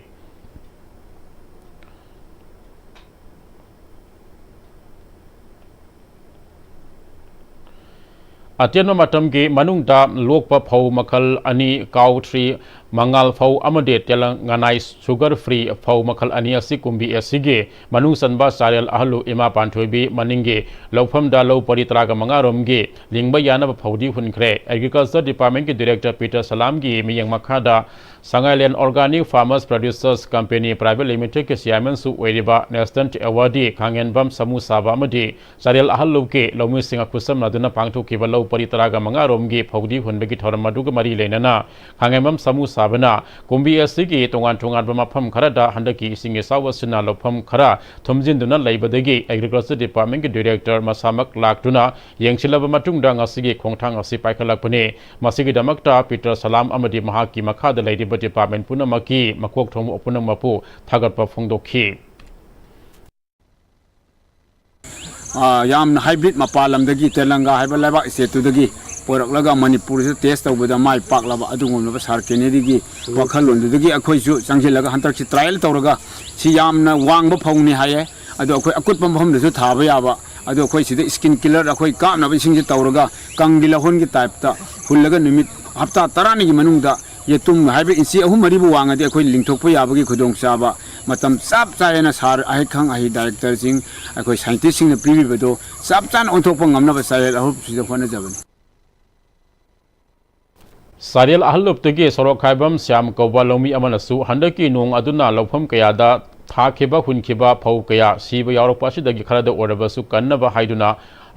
ꯑꯇꯦꯟꯕ ꯃꯇꯝꯒꯤ ꯃꯅꯨꯡꯗ ꯂꯣꯛꯄ ꯐꯧ ꯃꯈꯜ ꯑꯅꯤ, cow three, ꯃꯉꯥꯜ ꯐꯧ ꯑꯃꯗꯤ Telangana sugar free ꯐꯧ ꯃꯈꯜ ꯑꯅꯤ ꯑꯁꯤ ꯀꯨꯝꯕꯤ ꯑꯁꯤꯒꯤ ꯃꯅꯨꯡ ꯆꯟꯕ ꯆꯥꯔꯦꯜ ꯑꯍꯜꯂꯨ ꯏꯃꯥ ꯄꯥꯟꯊꯣꯏꯕꯤ ꯃꯅꯤꯡꯒꯤ ꯂꯧꯐꯝꯗ ꯂꯧ ꯄꯔꯤ ꯇꯔꯥꯒ ꯃꯉꯥ ꯔꯣꯝꯒꯤ ꯂꯤꯡꯕ ꯌꯥꯅꯕ ꯐꯧꯗꯤ ꯍꯨꯟꯈ꯭ꯔꯦ꯫ Agriculture Departmentꯀꯤ director Peter Salamꯒꯤ ꯃꯤꯠꯌꯦꯡ ꯃꯈꯥꯗ ꯁꯉꯥꯏꯂꯦꯟ Organic Farmers Producers Company Private Limitedꯀꯤ ꯆꯤꯌꯥꯔꯃꯦꯟꯁꯨ ꯑꯣꯏꯔꯤꯕ National Awardee ꯈꯥꯡꯉꯦꯟꯕꯝ ꯁꯥꯃꯨ ꯁꯥꯕ ꯑꯃꯗꯤ ꯆꯥꯔꯦꯜ ꯑꯍꯜ ꯂꯨꯞꯀꯤ ꯂꯧꯃꯤꯁꯤꯡꯒ ꯈꯨꯠꯁꯝꯅꯗꯨꯅ ꯄꯥꯡꯊꯣꯛꯈꯤꯕ ꯂꯧ ꯄꯔꯤ ꯇꯔꯥꯒ ꯃꯉꯥ ꯔꯣꯝꯒꯤ ꯐꯧꯗꯤ ꯍꯨꯟꯕꯒꯤ ꯊꯧꯔꯝ ꯑꯗꯨꯒ ꯃꯔꯤ ꯂꯩꯅꯅ ꯈꯥꯡꯉꯦꯟꯕꯝ ꯁꯥꯃꯨ ꯁꯥꯕꯅ ꯀꯨꯝꯕꯤ ꯑꯁꯤꯒꯤ ꯇꯣꯉꯥꯟ ꯇꯣꯉꯥꯟꯕ ꯃꯐꯝ ꯈꯔꯗ ꯍꯟꯗꯛꯀꯤ ꯏꯁꯤꯡ ꯏꯆꯥꯎ ꯑꯁꯤꯅ ꯂꯧꯐꯝ ꯈꯔ ꯊꯨꯝꯖꯤꯟꯗꯨꯅ ꯂꯩꯕꯗꯒꯤ Agriculture Departmentꯀꯤ Director ꯃꯁꯥꯃꯛ ꯂꯥꯛꯇꯨꯅ ꯌꯦꯡꯁꯤꯜꯂꯕ ꯃꯇꯨꯡꯗ ꯉꯁꯤꯒꯤ ꯈꯣꯡꯊꯥꯡ ꯑꯁꯤ ꯄꯥꯏꯈꯠꯂꯛꯄꯅꯤ꯫ ꯃꯁꯤꯒꯤꯗꯃꯛꯇ ꯄꯤꯇꯔ ꯁꯂꯥꯝ ꯑꯃꯗꯤ ꯃꯍꯥꯛꯀꯤ ꯃꯈꯥꯗ ꯂꯩꯔꯤꯕ department ꯄꯨꯝꯅꯃꯛꯀꯤ ꯃꯀꯣꯛ ꯊꯣꯡꯕ ꯄꯨꯝꯅꯃꯛꯄꯨ ꯊꯥꯒꯠꯄ ꯐꯣꯡꯗꯣꯛꯈꯤ꯫ ꯑꯥ, ꯌꯥꯝꯅ hybrid ꯃꯄꯥꯟ ꯂꯝꯗꯒꯤ ꯇꯦꯂꯪꯒꯥ ꯍꯥꯏꯕ ꯂꯩꯕꯥꯛ stateꯇꯨꯗꯒꯤ ꯄꯨꯔꯛꯂꯒ ꯃꯅꯤꯄꯨꯔꯁꯤꯗ test ꯇꯧꯕꯗ ꯃꯥꯏ ꯄꯥꯛꯂꯕ ꯑꯗꯨꯒꯨꯝꯂꯕ ꯁꯥꯔ ꯀꯦꯅꯦꯗꯤꯒꯤ ꯋꯥꯈꯜꯂꯣꯟꯗꯨꯗꯒꯤ ꯑꯩꯈꯣꯏꯁꯨ ꯆꯪꯁꯤꯜꯂꯒ ꯍꯟꯗꯛꯁꯤ trial ꯇꯧꯔꯒ ꯁꯤ ꯌꯥꯝꯅ ꯋꯥꯡꯕ ꯐꯧꯅꯤ ꯍꯥꯏꯌꯦ꯫ ꯑꯗꯣ ꯑꯩꯈꯣꯏ ꯑꯀꯨꯠꯄ ꯃꯐꯝꯗꯁꯨ ꯊꯥꯕ ꯌꯥꯕ, ꯑꯗꯣ ꯑꯩꯈꯣꯏ ꯁꯤꯗ skin killer ꯑꯩꯈꯣꯏ ꯀꯥꯞꯅꯕ ꯏꯁꯤꯡꯁꯦ ꯇꯧꯔꯒ ꯀꯪꯒꯤ ꯂꯧꯍꯣꯟꯒꯤ typeꯇ ꯍꯨꯜꯂꯒ ꯅꯨꯃꯤꯠ ꯍꯞꯇꯥ ꯇꯔꯥꯅꯤꯒꯤ ꯃꯅꯨꯡꯗ ꯌꯦꯇꯨꯝ ꯍꯥꯏꯕ ꯏꯟꯆꯤ ꯑꯍꯨꯝ ꯃꯔꯤꯕꯨ ꯋꯥꯡꯉꯗꯤ ꯑꯩꯈꯣꯏ ꯂꯤꯡꯊꯣꯛꯄ ꯌꯥꯕꯒꯤ ꯈꯨꯗꯣꯡꯆꯥꯕ ꯃꯇꯝ ꯆꯞ ꯆꯥꯏꯅ ꯁꯥꯔ ꯑꯍꯩꯈꯪ ꯑꯍꯩ directorꯁꯤꯡ ꯑꯩꯈꯣꯏ scientistꯁꯤꯡꯅ ꯄꯤꯕꯤꯕꯗꯣ ꯆꯞ ꯆꯥꯅ ꯑꯣꯟꯊꯣꯛꯄ ꯉꯝꯅꯕ ꯆꯥꯔꯦꯜ ꯑꯍꯨꯞꯁꯤꯗ ꯍꯣꯠꯅꯖꯕꯅꯤ꯫ ꯆꯥꯔꯦꯜ ꯑꯍꯜꯂꯨꯞꯇꯒꯤ ꯁꯣꯔꯣꯛꯈꯥꯏꯕꯝ ꯁ꯭ꯌꯥꯝ ꯀꯧꯕ ꯂꯧꯃꯤ ꯑꯃꯅꯁꯨ ꯍꯟꯗꯛꯀꯤ ꯅꯣꯡ ꯑꯗꯨꯅ ꯂꯧꯐꯝ ꯀꯌꯥꯗ ꯊꯥꯈꯤꯕ ꯍꯨꯟꯈꯤꯕ ꯐꯧ ꯀꯌꯥ ꯁꯤꯕ ꯌꯥꯎꯔꯛꯄ ꯑꯁꯤꯗꯒꯤ ꯈꯔꯗ ꯑꯣꯏꯔꯕꯁꯨ ꯀꯟꯅꯕ ꯍꯥꯏꯗꯨꯅ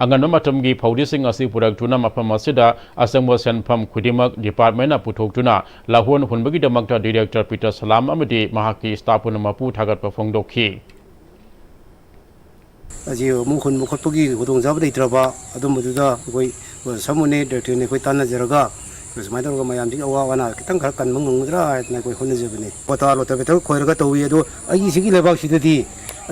ꯑꯉꯟꯕ ꯃꯇꯝꯒꯤ ꯐꯧꯗꯤꯁꯤꯡ ꯑꯁꯤ ꯄꯨꯔꯛꯇꯨꯅ ꯃꯐꯝ ꯑꯁꯤꯗ ꯑꯆꯪꯕ ꯁꯦꯟꯐꯝ ꯈꯨꯗꯤꯡꯃꯛ departmentꯅ ꯄꯨꯊꯣꯛꯇꯨꯅ ꯂꯧꯍꯣꯟ ꯍꯨꯟꯕꯒꯤꯗꯃꯛꯇ director ꯄꯤꯇꯔ ꯁꯂꯥꯝ ꯑꯃꯗꯤ ꯃꯍꯥꯛꯀꯤ staff ꯄꯨꯝꯅꯃꯛꯄꯨ ꯊꯥꯒꯠꯄ ꯐꯣꯡꯗꯣꯛꯈꯤ꯫ ꯑꯁꯤ ꯑꯃꯨꯛ ꯍꯨꯟꯕ ꯈꯣꯠꯄꯒꯤ ꯈꯨꯗꯣꯡꯆꯥꯕ ꯂꯩꯇ꯭ꯔꯕ ꯑꯗꯨꯝꯕꯗꯨꯗ ꯑꯩꯈꯣꯏ ꯁꯥꯃꯨꯅꯦ directorꯅꯦ ꯑꯩꯈꯣꯏ ꯇꯥꯟꯅꯖꯔꯒ ꯁꯨꯃꯥꯏꯅ ꯇꯧꯔꯒ ꯃꯌꯥꯝꯁꯤꯒꯤ ꯑꯋꯥ ꯑꯅꯥ ꯈꯤꯇꯪ ꯈꯔ ꯀꯟꯕ ꯉꯝꯒꯗ꯭ꯔꯥ ꯍꯥꯏꯗꯅ ꯑꯩꯈꯣꯏ ꯍꯣꯠꯅꯖꯕꯅꯤ꯫ ꯄꯇꯥ ꯔꯣꯇꯥꯚꯦꯇꯔ ꯈꯣꯏꯔꯒ ꯇꯧꯏ꯫ ꯑꯗꯣ ꯑꯩꯒꯤ ꯁꯤꯒꯤ ꯂꯩꯕꯥꯛꯁꯤꯗꯗꯤ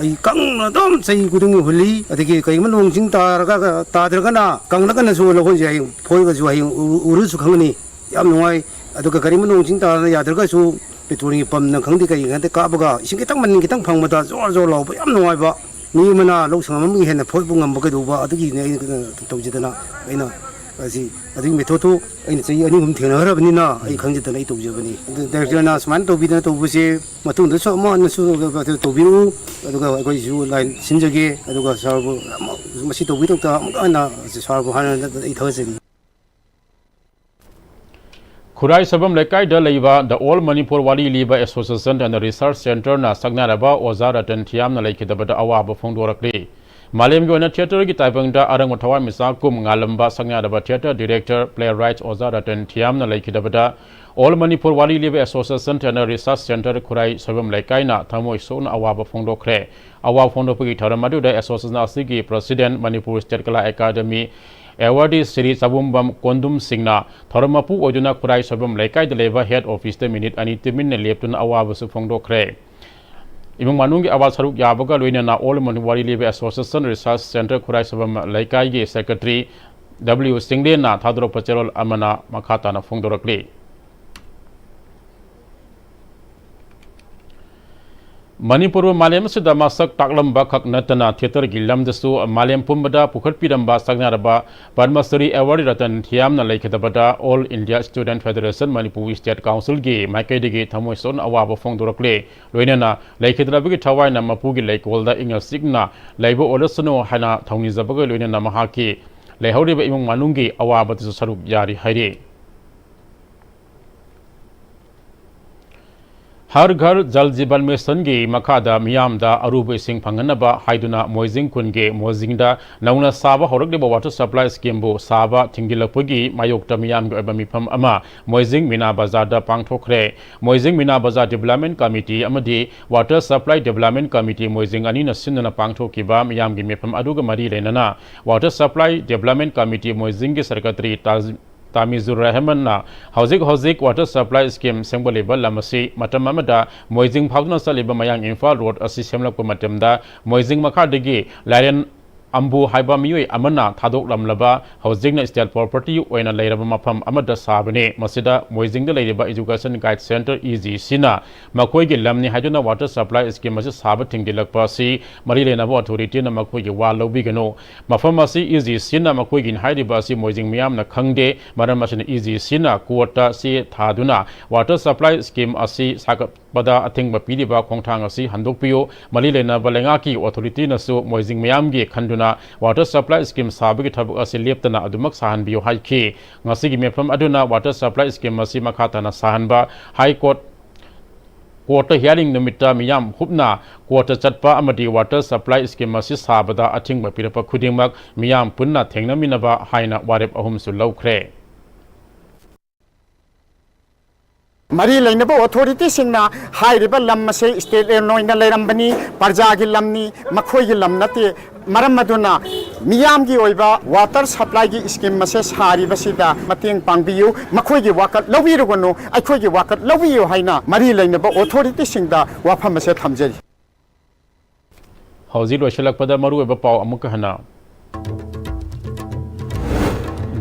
ꯑꯩ ꯀꯪꯅ ꯑꯗꯨꯝ ꯆꯍꯤ ꯈꯨꯗꯤꯡꯒꯤ ꯍꯨꯜꯂꯤ꯫ ꯑꯗꯒꯤ ꯀꯔꯤꯒꯨꯝꯕ ꯅꯣꯡ ꯆꯤꯡ ꯇꯥꯔꯒ, ꯇꯥꯗ꯭ꯔꯒꯅ ꯀꯪꯂꯒꯅꯁꯨ ꯂꯧꯍꯣꯟꯁꯦ ꯍꯌꯦꯡ ꯐꯣꯏꯔꯒꯁꯨ ꯍꯌꯦꯡ ꯎ-, ꯎꯔꯁꯨ ꯈꯪꯒꯅꯤ꯫ ꯌꯥꯝ ꯅꯨꯡꯉꯥꯏ꯫ ꯑꯗꯨꯒ ꯀꯔꯤꯒꯨꯝꯕ ꯅꯣꯡ ꯆꯤꯡ ꯇꯥꯗꯅ ꯌꯥꯗ꯭ꯔꯒꯁꯨ petrolꯒꯤ pumpꯅ ꯈꯪꯗꯦ ꯀꯔꯤ ꯈꯪꯗꯦ ꯀꯥꯞꯄꯒ ꯏꯁꯤꯡ ꯈꯤꯇꯪ ꯃꯅꯤꯟ ꯈꯤꯇꯪ ꯐꯪꯕꯗ ꯖꯣꯔ ꯖꯣꯔ ꯂꯥꯎꯕ ꯌꯥꯝ ꯅꯨꯡꯉꯥꯏꯕ꯫ ꯃꯤ ꯑꯃꯅ ꯂꯧ ꯁꯪꯒꯝ ꯑꯃꯒꯤ ꯍꯦꯟꯅ ꯐꯣꯏꯕ ꯉꯝꯕ ꯀꯩꯗꯧꯕ ꯑꯗꯨꯒꯤꯅꯦ ꯑꯩꯅ ꯇꯧꯖꯗꯅ ꯑꯩꯅ ꯑꯁꯤ ꯑꯗꯨꯒꯤ methodꯇꯨ ꯑꯩꯅ ꯆꯍꯤ ꯑꯅꯤ ꯑꯍꯨꯝ ꯊꯦꯡꯅꯈ꯭ꯔꯕꯅꯤꯅ ꯑꯩ ꯈꯪꯖꯗꯅ ꯑꯩ ꯇꯧꯖꯕꯅꯤ꯫ ꯑꯗꯨ directorꯅ ꯁꯨꯃꯥꯏꯅ ꯇꯧꯕꯤꯗꯅ ꯇꯧꯕꯁꯦ ꯃꯇꯨꯡꯗꯁꯨ ꯑꯃꯨꯛ ꯍꯟꯅꯁꯨ ꯇꯧꯕꯤꯔꯛꯎ꯫ ꯑꯗꯨꯒ ꯑꯩꯈꯣꯏꯁꯨ line ꯁꯤꯟꯖꯒꯦ꯫ ꯑꯗꯨꯒ ꯁꯥꯔꯕꯨ ꯑꯃꯨꯛ ꯃꯁꯤ ꯇꯧꯕꯤꯗꯃꯛꯇ ꯑꯃꯨꯛ ꯍꯟꯅ ꯁꯥꯔꯕꯨ ꯍꯥꯟꯅ ꯑꯩ ꯊꯥꯒꯠꯆꯔꯤ꯫ ꯈꯨꯔꯥꯏ ꯁꯣꯏꯕꯝ ꯂꯩꯀꯥꯏꯗ ꯂꯩꯕ The All Manipur ꯋꯥꯔꯤ ꯂꯤꯕ Association and Research Centreꯅ ꯁꯛꯅꯥꯏꯔꯕ ꯑꯣꯖꯥ ꯔꯇꯟ ꯊꯤꯌꯥꯝꯅ ꯂꯩꯈꯤꯗꯕꯗ ꯑꯋꯥꯕ ꯐꯣꯡꯗꯣꯔꯛꯂꯤ꯫ ꯃꯥꯂꯦꯝꯒꯤ ꯑꯣꯏꯅ ꯊꯤꯌꯦꯇꯔꯒꯤ ꯇꯥꯏꯕꯪꯗ ꯑꯔꯪꯕ ꯊꯋꯥꯏꯃꯤꯆꯥꯛ ꯀꯨꯝ ꯉꯥꯜꯂꯝꯕ ꯁꯛꯅꯥꯏꯔꯕ theatre director, playwright ꯑꯣꯖꯥ ꯔꯇꯟ ꯊꯤꯌꯥꯝꯅ ꯂꯩꯈꯤꯗꯕꯗ All Manipur ꯋꯥꯔꯤ ꯂꯤꯕ Association and Research Centre ꯈꯨꯔꯥꯏ ꯁꯣꯏꯕꯝ ꯂꯩꯀꯥꯏꯅ ꯊꯃꯣꯏ ꯁꯣꯛꯅ ꯑꯋꯥꯕ ꯐꯣꯡꯗꯣꯛꯈ꯭ꯔꯦ꯫ ꯑꯋꯥꯕ ꯐꯣꯡꯗꯣꯛꯄꯒꯤ ꯊꯧꯔꯝ ꯑꯗꯨꯗ association ꯑꯁꯤꯒꯤ president, ꯃꯅꯤꯄꯨꯔ state ꯀꯂꯥ ꯑꯦꯀꯥꯗꯃꯤ awardee ꯁ꯭ꯔꯤ ꯆꯕꯨꯝꯕꯝ ꯀꯣꯟꯗꯨꯝ ꯁꯤꯡꯅ ꯊꯧꯔꯝ ꯃꯄꯨ ꯑꯣꯏꯗꯨꯅ ꯈꯨꯔꯥꯏ ꯁꯣꯏꯕꯝ ꯂꯩꯀꯥꯏꯗ ꯂꯩꯕ head officeꯇ minute ꯑꯅꯤ ꯇꯨꯃꯤꯟꯅ ꯂꯦꯞꯇꯨꯅ ꯑꯋꯥꯕꯁꯨ ꯐꯣꯡꯗꯣꯛꯈ꯭ꯔꯦ꯫ ꯏꯃꯨꯡ ꯃꯅꯨꯡꯒꯤ ꯑꯋꯥ ꯁꯔꯨꯛ ꯌꯥꯕꯒ ꯂꯣꯏꯅꯅ All Manipur ꯋꯥꯔꯤ ꯂꯤꯕ Association Research Centre ꯈꯨꯔꯥꯏ ꯁꯣꯏꯕꯝ ꯂꯩꯀꯥꯏꯒꯤ secretary W ꯆꯤꯡꯂꯦꯟꯅ ꯊꯥꯗꯣꯔꯛꯄ ꯆꯦꯔꯣꯜ ꯑꯃꯅ ꯃꯈꯥ ꯇꯥꯅ ꯐꯣꯡꯗꯣꯔꯛꯂꯤ꯫ ꯃꯅꯤꯄꯨꯔꯕꯨ ꯃꯥꯂꯦꯝ ꯑꯁꯤꯗ ꯃꯁꯛ ꯇꯥꯛꯂꯝꯕ ꯈꯛ ꯅꯠꯇꯅ theatreꯒꯤ ꯂꯝꯗꯁꯨ ꯃꯥꯂꯦꯝ ꯄꯨꯝꯕꯗ ꯄꯨꯈꯠꯄꯤꯔꯝꯕ ꯁꯛꯅꯥꯏꯔꯕ Padma Shri awardee Ratan ꯊꯤꯌꯥꯝꯅ ꯂꯩꯈꯤꯗꯕꯗ All India Student Federation Manipur State Councilꯒꯤ ꯃꯥꯏꯀꯩꯗꯒꯤ ꯊꯃꯣꯏ ꯁꯣꯛꯅ ꯑꯋꯥꯕ ꯐꯣꯡꯗꯣꯔꯛꯂꯦ꯫ ꯂꯣꯏꯅꯅ ꯂꯩꯈꯤꯗ꯭ꯔꯕꯒꯤ ꯊꯋꯥꯏꯅ ꯃꯄꯨꯒꯤ ꯂꯩꯀꯣꯜꯗ ꯏꯪꯅ ꯆꯤꯛꯅ ꯂꯩꯕ ꯑꯣꯏꯔꯁꯅꯨ ꯍꯥꯏꯅ ꯊꯧꯅꯤꯖꯕꯒ ꯂꯣꯏꯅꯅ ꯃꯍꯥꯛꯀꯤ ꯂꯩꯍꯧꯔꯤꯕ ꯏꯃꯨꯡ ꯃꯅꯨꯡꯒꯤ ꯑꯋꯥꯕꯗꯁꯨ ꯁꯔꯨꯛ ꯌꯥꯔꯤ ꯍꯥꯏꯔꯤ꯫ ꯍꯔ ꯘꯔ ꯖꯜ ꯖꯤꯕꯟ ꯃꯤꯁꯟꯒꯤ ꯃꯈꯥꯗ ꯃꯤꯌꯥꯝꯗ ꯑꯔꯨꯕ ꯏꯁꯤꯡ ꯐꯪꯍꯟꯅꯕ ꯍꯥꯏꯗꯨꯅ ꯃꯣꯏꯖꯤꯡ ꯈꯨꯟꯒꯤ ꯃꯣꯏꯖꯤꯡꯗ ꯅꯧꯅ ꯁꯥꯕ ꯍꯧꯔꯛꯂꯤꯕ water supply schemeꯕꯨ ꯁꯥꯕ ꯊꯤꯡꯖꯤꯜꯂꯛꯄꯒꯤ ꯃꯥꯌꯣꯛꯇ ꯃꯤꯌꯥꯝꯒꯤ ꯑꯣꯏꯕ ꯃꯤꯐꯝ ꯑꯃ ꯃꯣꯏꯖꯤꯡ ꯃꯤꯅꯥ ꯕꯖꯥꯔꯗ ꯄꯥꯡꯊꯣꯛꯈ꯭ꯔꯦ꯫ ꯃꯣꯏꯖꯤꯡ ꯃꯤꯅꯥ ꯕꯖꯥꯔ Development Committee ꯑꯃꯗꯤ Water Supply Development Committee ꯃꯣꯏꯖꯤꯡ ꯑꯅꯤꯅ ꯁꯤꯟꯗꯨꯅ ꯄꯥꯡꯊꯣꯛꯈꯤꯕ ꯃꯤꯌꯥꯝꯒꯤ ꯃꯤꯐꯝ ꯑꯗꯨꯒ ꯃꯔꯤ ꯂꯩꯅꯅ Water Supply Development Committee ꯃꯣꯏꯖꯤꯡꯒꯤ secretary Taj-, ꯇꯥꯃꯤꯖꯨꯔ ꯔꯍꯃꯟꯅ ꯍꯧꯖꯤꯛ ꯍꯧꯖꯤꯛ water supply scheme ꯁꯦꯝꯒꯠꯂꯤꯕ ꯂꯝ ꯑꯁꯤ ꯃꯇꯝ ꯑꯃꯗ ꯃꯣꯏꯖꯤꯡ ꯐꯥꯎꯗꯨꯅ ꯆꯠꯂꯤꯕ ꯃꯌꯥꯡ ꯏꯝꯐꯥꯜ road ꯑꯁꯤ ꯁꯦꯝꯂꯛꯄ ꯃꯇꯝꯗ ꯃꯣꯏꯖꯤꯡ ꯃꯈꯥꯗꯒꯤ ꯂꯥꯏꯔꯦꯟ ꯑꯝꯕꯨ ꯍꯥꯏꯕ ꯃꯤꯑꯣꯏ ꯑꯃꯅ ꯊꯥꯗꯣꯛꯂꯝꯂꯕ ꯍꯧꯖꯤꯛꯅ state property ꯑꯣꯏꯅ ꯂꯩꯔꯕ ꯃꯐꯝ ꯑꯃꯗ ꯁꯥꯕꯅꯤ꯫ ꯃꯁꯤꯗ ꯃꯣꯏꯖꯤꯡꯗ ꯂꯩꯔꯤꯕ Education Guide Centre, EGCꯅ ꯃꯈꯣꯏꯒꯤ ꯂꯝꯅꯤ ꯍꯥꯏꯗꯨꯅ water supply scheme ꯑꯁꯤ ꯁꯥꯕ ꯊꯤꯡꯖꯤꯜꯂꯛꯄ ꯑꯁꯤ ꯃꯔꯤ ꯂꯩꯅꯕ authorityꯅ ꯃꯈꯣꯏꯒꯤ ꯋꯥ ꯂꯧꯕꯤꯒꯅꯨ꯫ ꯃꯐꯝ ꯑꯁꯤ EGCꯅ ꯃꯈꯣꯏꯒꯤꯅꯤ ꯍꯥꯏꯔꯤꯕ ꯑꯁꯤ ꯃꯣꯏꯖꯤꯡ ꯃꯤꯌꯥꯝꯅ ꯈꯪꯗꯦ꯫ ꯃꯔꯝ ꯑꯁꯤꯅ EGCꯅ courtꯇ ꯆꯦ ꯊꯥꯗꯨꯅ water supply scheme ꯑꯁꯤ ꯁꯥꯒꯠꯄꯗ ꯑꯊꯤꯡꯕ ꯄꯤꯔꯤꯕ ꯈꯣꯡꯊꯥꯡ ꯑꯁꯤ ꯍꯟꯗꯣꯛꯄꯤꯌꯨ꯫ ꯃꯔꯤ ꯂꯩꯅꯕ ꯂꯩꯉꯥꯛꯀꯤ authorityꯅꯁꯨ ꯃꯣꯏꯖꯤꯡ ꯃꯤꯌꯥꯝꯒꯤ ꯈꯟꯗꯨꯅ ꯋꯥꯇꯔ ꯁꯄ꯭ꯂꯥꯏ ꯁ꯭ꯀꯤꯝ ꯁꯥꯕꯒꯤ ꯊꯕꯛ ꯑꯁꯤ ꯂꯦꯞꯇꯅ ꯑꯗꯨꯃꯛ ꯁꯥꯍꯟꯕꯤꯌꯨ ꯍꯥꯏꯈꯤ꯫ ꯉꯁꯤꯒꯤ ꯃꯤꯐꯝ ꯑꯗꯨꯅ ꯋꯥꯇꯔ ꯁꯄ꯭ꯂꯥꯏ ꯁ꯭ꯀꯤꯝ ꯑꯁꯤ ꯃꯈꯥ ꯇꯥꯅ ꯁꯥꯍꯟꯕ, ꯍꯥꯏ ꯀꯣꯔꯠ, ꯀꯣꯔꯠꯇ ꯍꯤꯌꯥꯔꯤꯡ ꯅꯨꯃꯤꯠꯇ ꯃꯤꯌꯥꯝ ꯍꯨꯞꯅ ꯀꯣꯔꯠꯇ ꯆꯠꯄ ꯑꯃꯗꯤ ꯋꯥꯇꯔ ꯁꯄ꯭ꯂꯥꯏ ꯁ꯭ꯀꯤꯝ ꯑꯁꯤ ꯁꯥꯕꯗ ꯑꯊꯤꯡꯕ ꯄꯤꯔꯛꯄ ꯈꯨꯗꯤꯡꯃꯛ ꯃꯤꯌꯥꯝ ꯄꯨꯟꯅ ꯊꯦꯡꯅꯃꯤꯟꯅꯕ ꯍꯥꯏꯅ ꯋꯥꯔꯦꯞ ꯑꯍꯨꯝꯁꯨ ꯂꯧꯈ꯭ꯔꯦ꯫ ꯃꯔꯤ ꯂꯩꯅꯕ ꯑꯣꯊꯣꯔꯤꯇꯤꯁꯤꯡꯅ ꯍꯥꯏꯔꯤꯕ ꯂꯝ ꯑꯁꯤ ꯁ꯭ꯇꯦꯠ ꯂꯦꯟ ꯑꯣꯏꯅ ꯂꯩꯔꯝꯕꯅꯤ, ꯄ꯭ꯔꯖꯥꯒꯤ ꯂꯝꯅꯤ, ꯃꯈꯣꯏꯒꯤ ꯂꯝ ꯅꯠꯇꯦ꯫ ꯃꯔꯝ ꯑꯗꯨꯅ ꯃꯤꯌꯥꯝꯒꯤ ꯑꯣꯏꯕ ꯋꯥꯇꯔ ꯁꯄ꯭ꯂꯥꯏꯒꯤ ꯁ꯭ꯀꯤꯝ ꯑꯁꯦ ꯁꯥꯔꯤꯕꯁꯤꯗ ꯃꯇꯦꯡ ꯄꯥꯡꯕꯤꯌꯨ, ꯃꯈꯣꯏꯒꯤ ꯋꯥꯀꯠ ꯂꯧꯕꯤꯔꯨꯒꯅꯨ, ꯑꯩꯈꯣꯏꯒꯤ ꯋꯥꯀꯠ ꯂꯧꯕꯤꯌꯨ ꯍꯥꯏꯅ ꯃꯔꯤ ꯂꯩꯅꯕ ꯑꯣꯊꯣꯔꯤꯇꯤꯁꯤꯡꯗ ꯋꯥꯐꯝ ꯑꯁꯦ ꯊꯝꯖꯔꯤ꯫ ꯍꯧꯖꯤꯛ ꯂꯣꯏꯁꯤꯜꯂꯛꯄꯗ ꯃꯔꯨꯑꯣꯏꯕ ꯄꯥꯎ ꯑꯃꯨꯛꯀ ꯍꯟꯅ꯫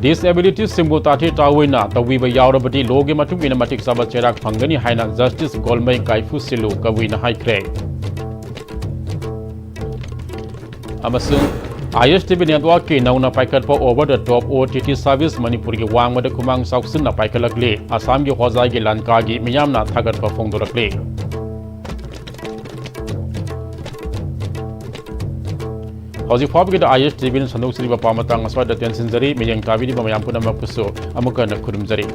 ꯗꯤꯁꯑꯦꯕꯤꯂꯤꯇꯤꯁꯤꯡꯕꯨ ꯇꯥꯊꯤ ꯇꯥꯑꯣꯏꯅ ꯇꯧꯕꯤꯕ ꯌꯥꯎꯔꯕꯗꯤ ꯂꯣꯒꯤ ꯃꯇꯨꯡ ꯏꯟꯅ ꯃꯇꯤꯛ ꯆꯥꯕ ꯆꯩꯔꯥꯛ ꯐꯪꯒꯅꯤ ꯍꯥꯏꯅ ꯖꯁꯇꯤꯁ ꯒꯣꯜꯃꯩ ꯀꯥꯏꯐꯨ ꯁꯤꯂꯨ ꯀꯕꯨꯏꯅ ꯍꯥꯏꯈ꯭ꯔꯦ꯫ ꯑꯃꯁꯨꯡ ꯑꯥꯏ ꯑꯦꯁ ꯇꯤ ꯚꯤ ꯅꯦꯠꯋꯥꯔꯛꯀꯤ ꯅꯧꯅ ꯄꯥꯏꯈꯠꯄ over the top O T T service ꯃꯅꯤꯄꯨꯔꯒꯤ ꯋꯥꯡꯃꯗ ꯈꯨꯃꯥꯡ ꯆꯥꯎꯁꯤꯟꯅ ꯄꯥꯏꯈꯠꯂꯛꯂꯤ꯫ ꯑꯁꯥꯝꯒꯤ ꯍꯣꯖꯥꯏꯒꯤ ꯂꯥꯟꯀꯥꯒꯤ ꯃꯤꯌꯥꯝꯅ ꯊꯥꯒꯠꯄ ꯐꯣꯡꯗꯣꯔꯛꯂꯤ꯫ ꯍꯧꯖꯤꯛ ꯐꯥꯎꯕꯒꯤꯗ ꯑꯥꯏ ꯑꯦꯁ ꯇꯤ ꯚꯤꯅ ꯁꯟꯗꯣꯛꯆꯔꯤꯕ ꯄꯥꯎ ꯃꯇꯥꯡ ꯑꯁ꯭ꯋꯥꯏꯗ ꯇꯦꯟꯁꯤꯟꯖꯔꯤ꯫ ꯃꯤꯠꯌꯦꯡ ꯇꯥꯕꯤꯔꯤꯕ ꯃꯌꯥꯝ ꯄꯨꯝꯅꯃꯛꯄꯨꯁꯨ ꯑꯃꯨꯛꯀ ꯍꯟꯅ ꯈꯨꯔꯨꯝꯖꯔꯤ꯫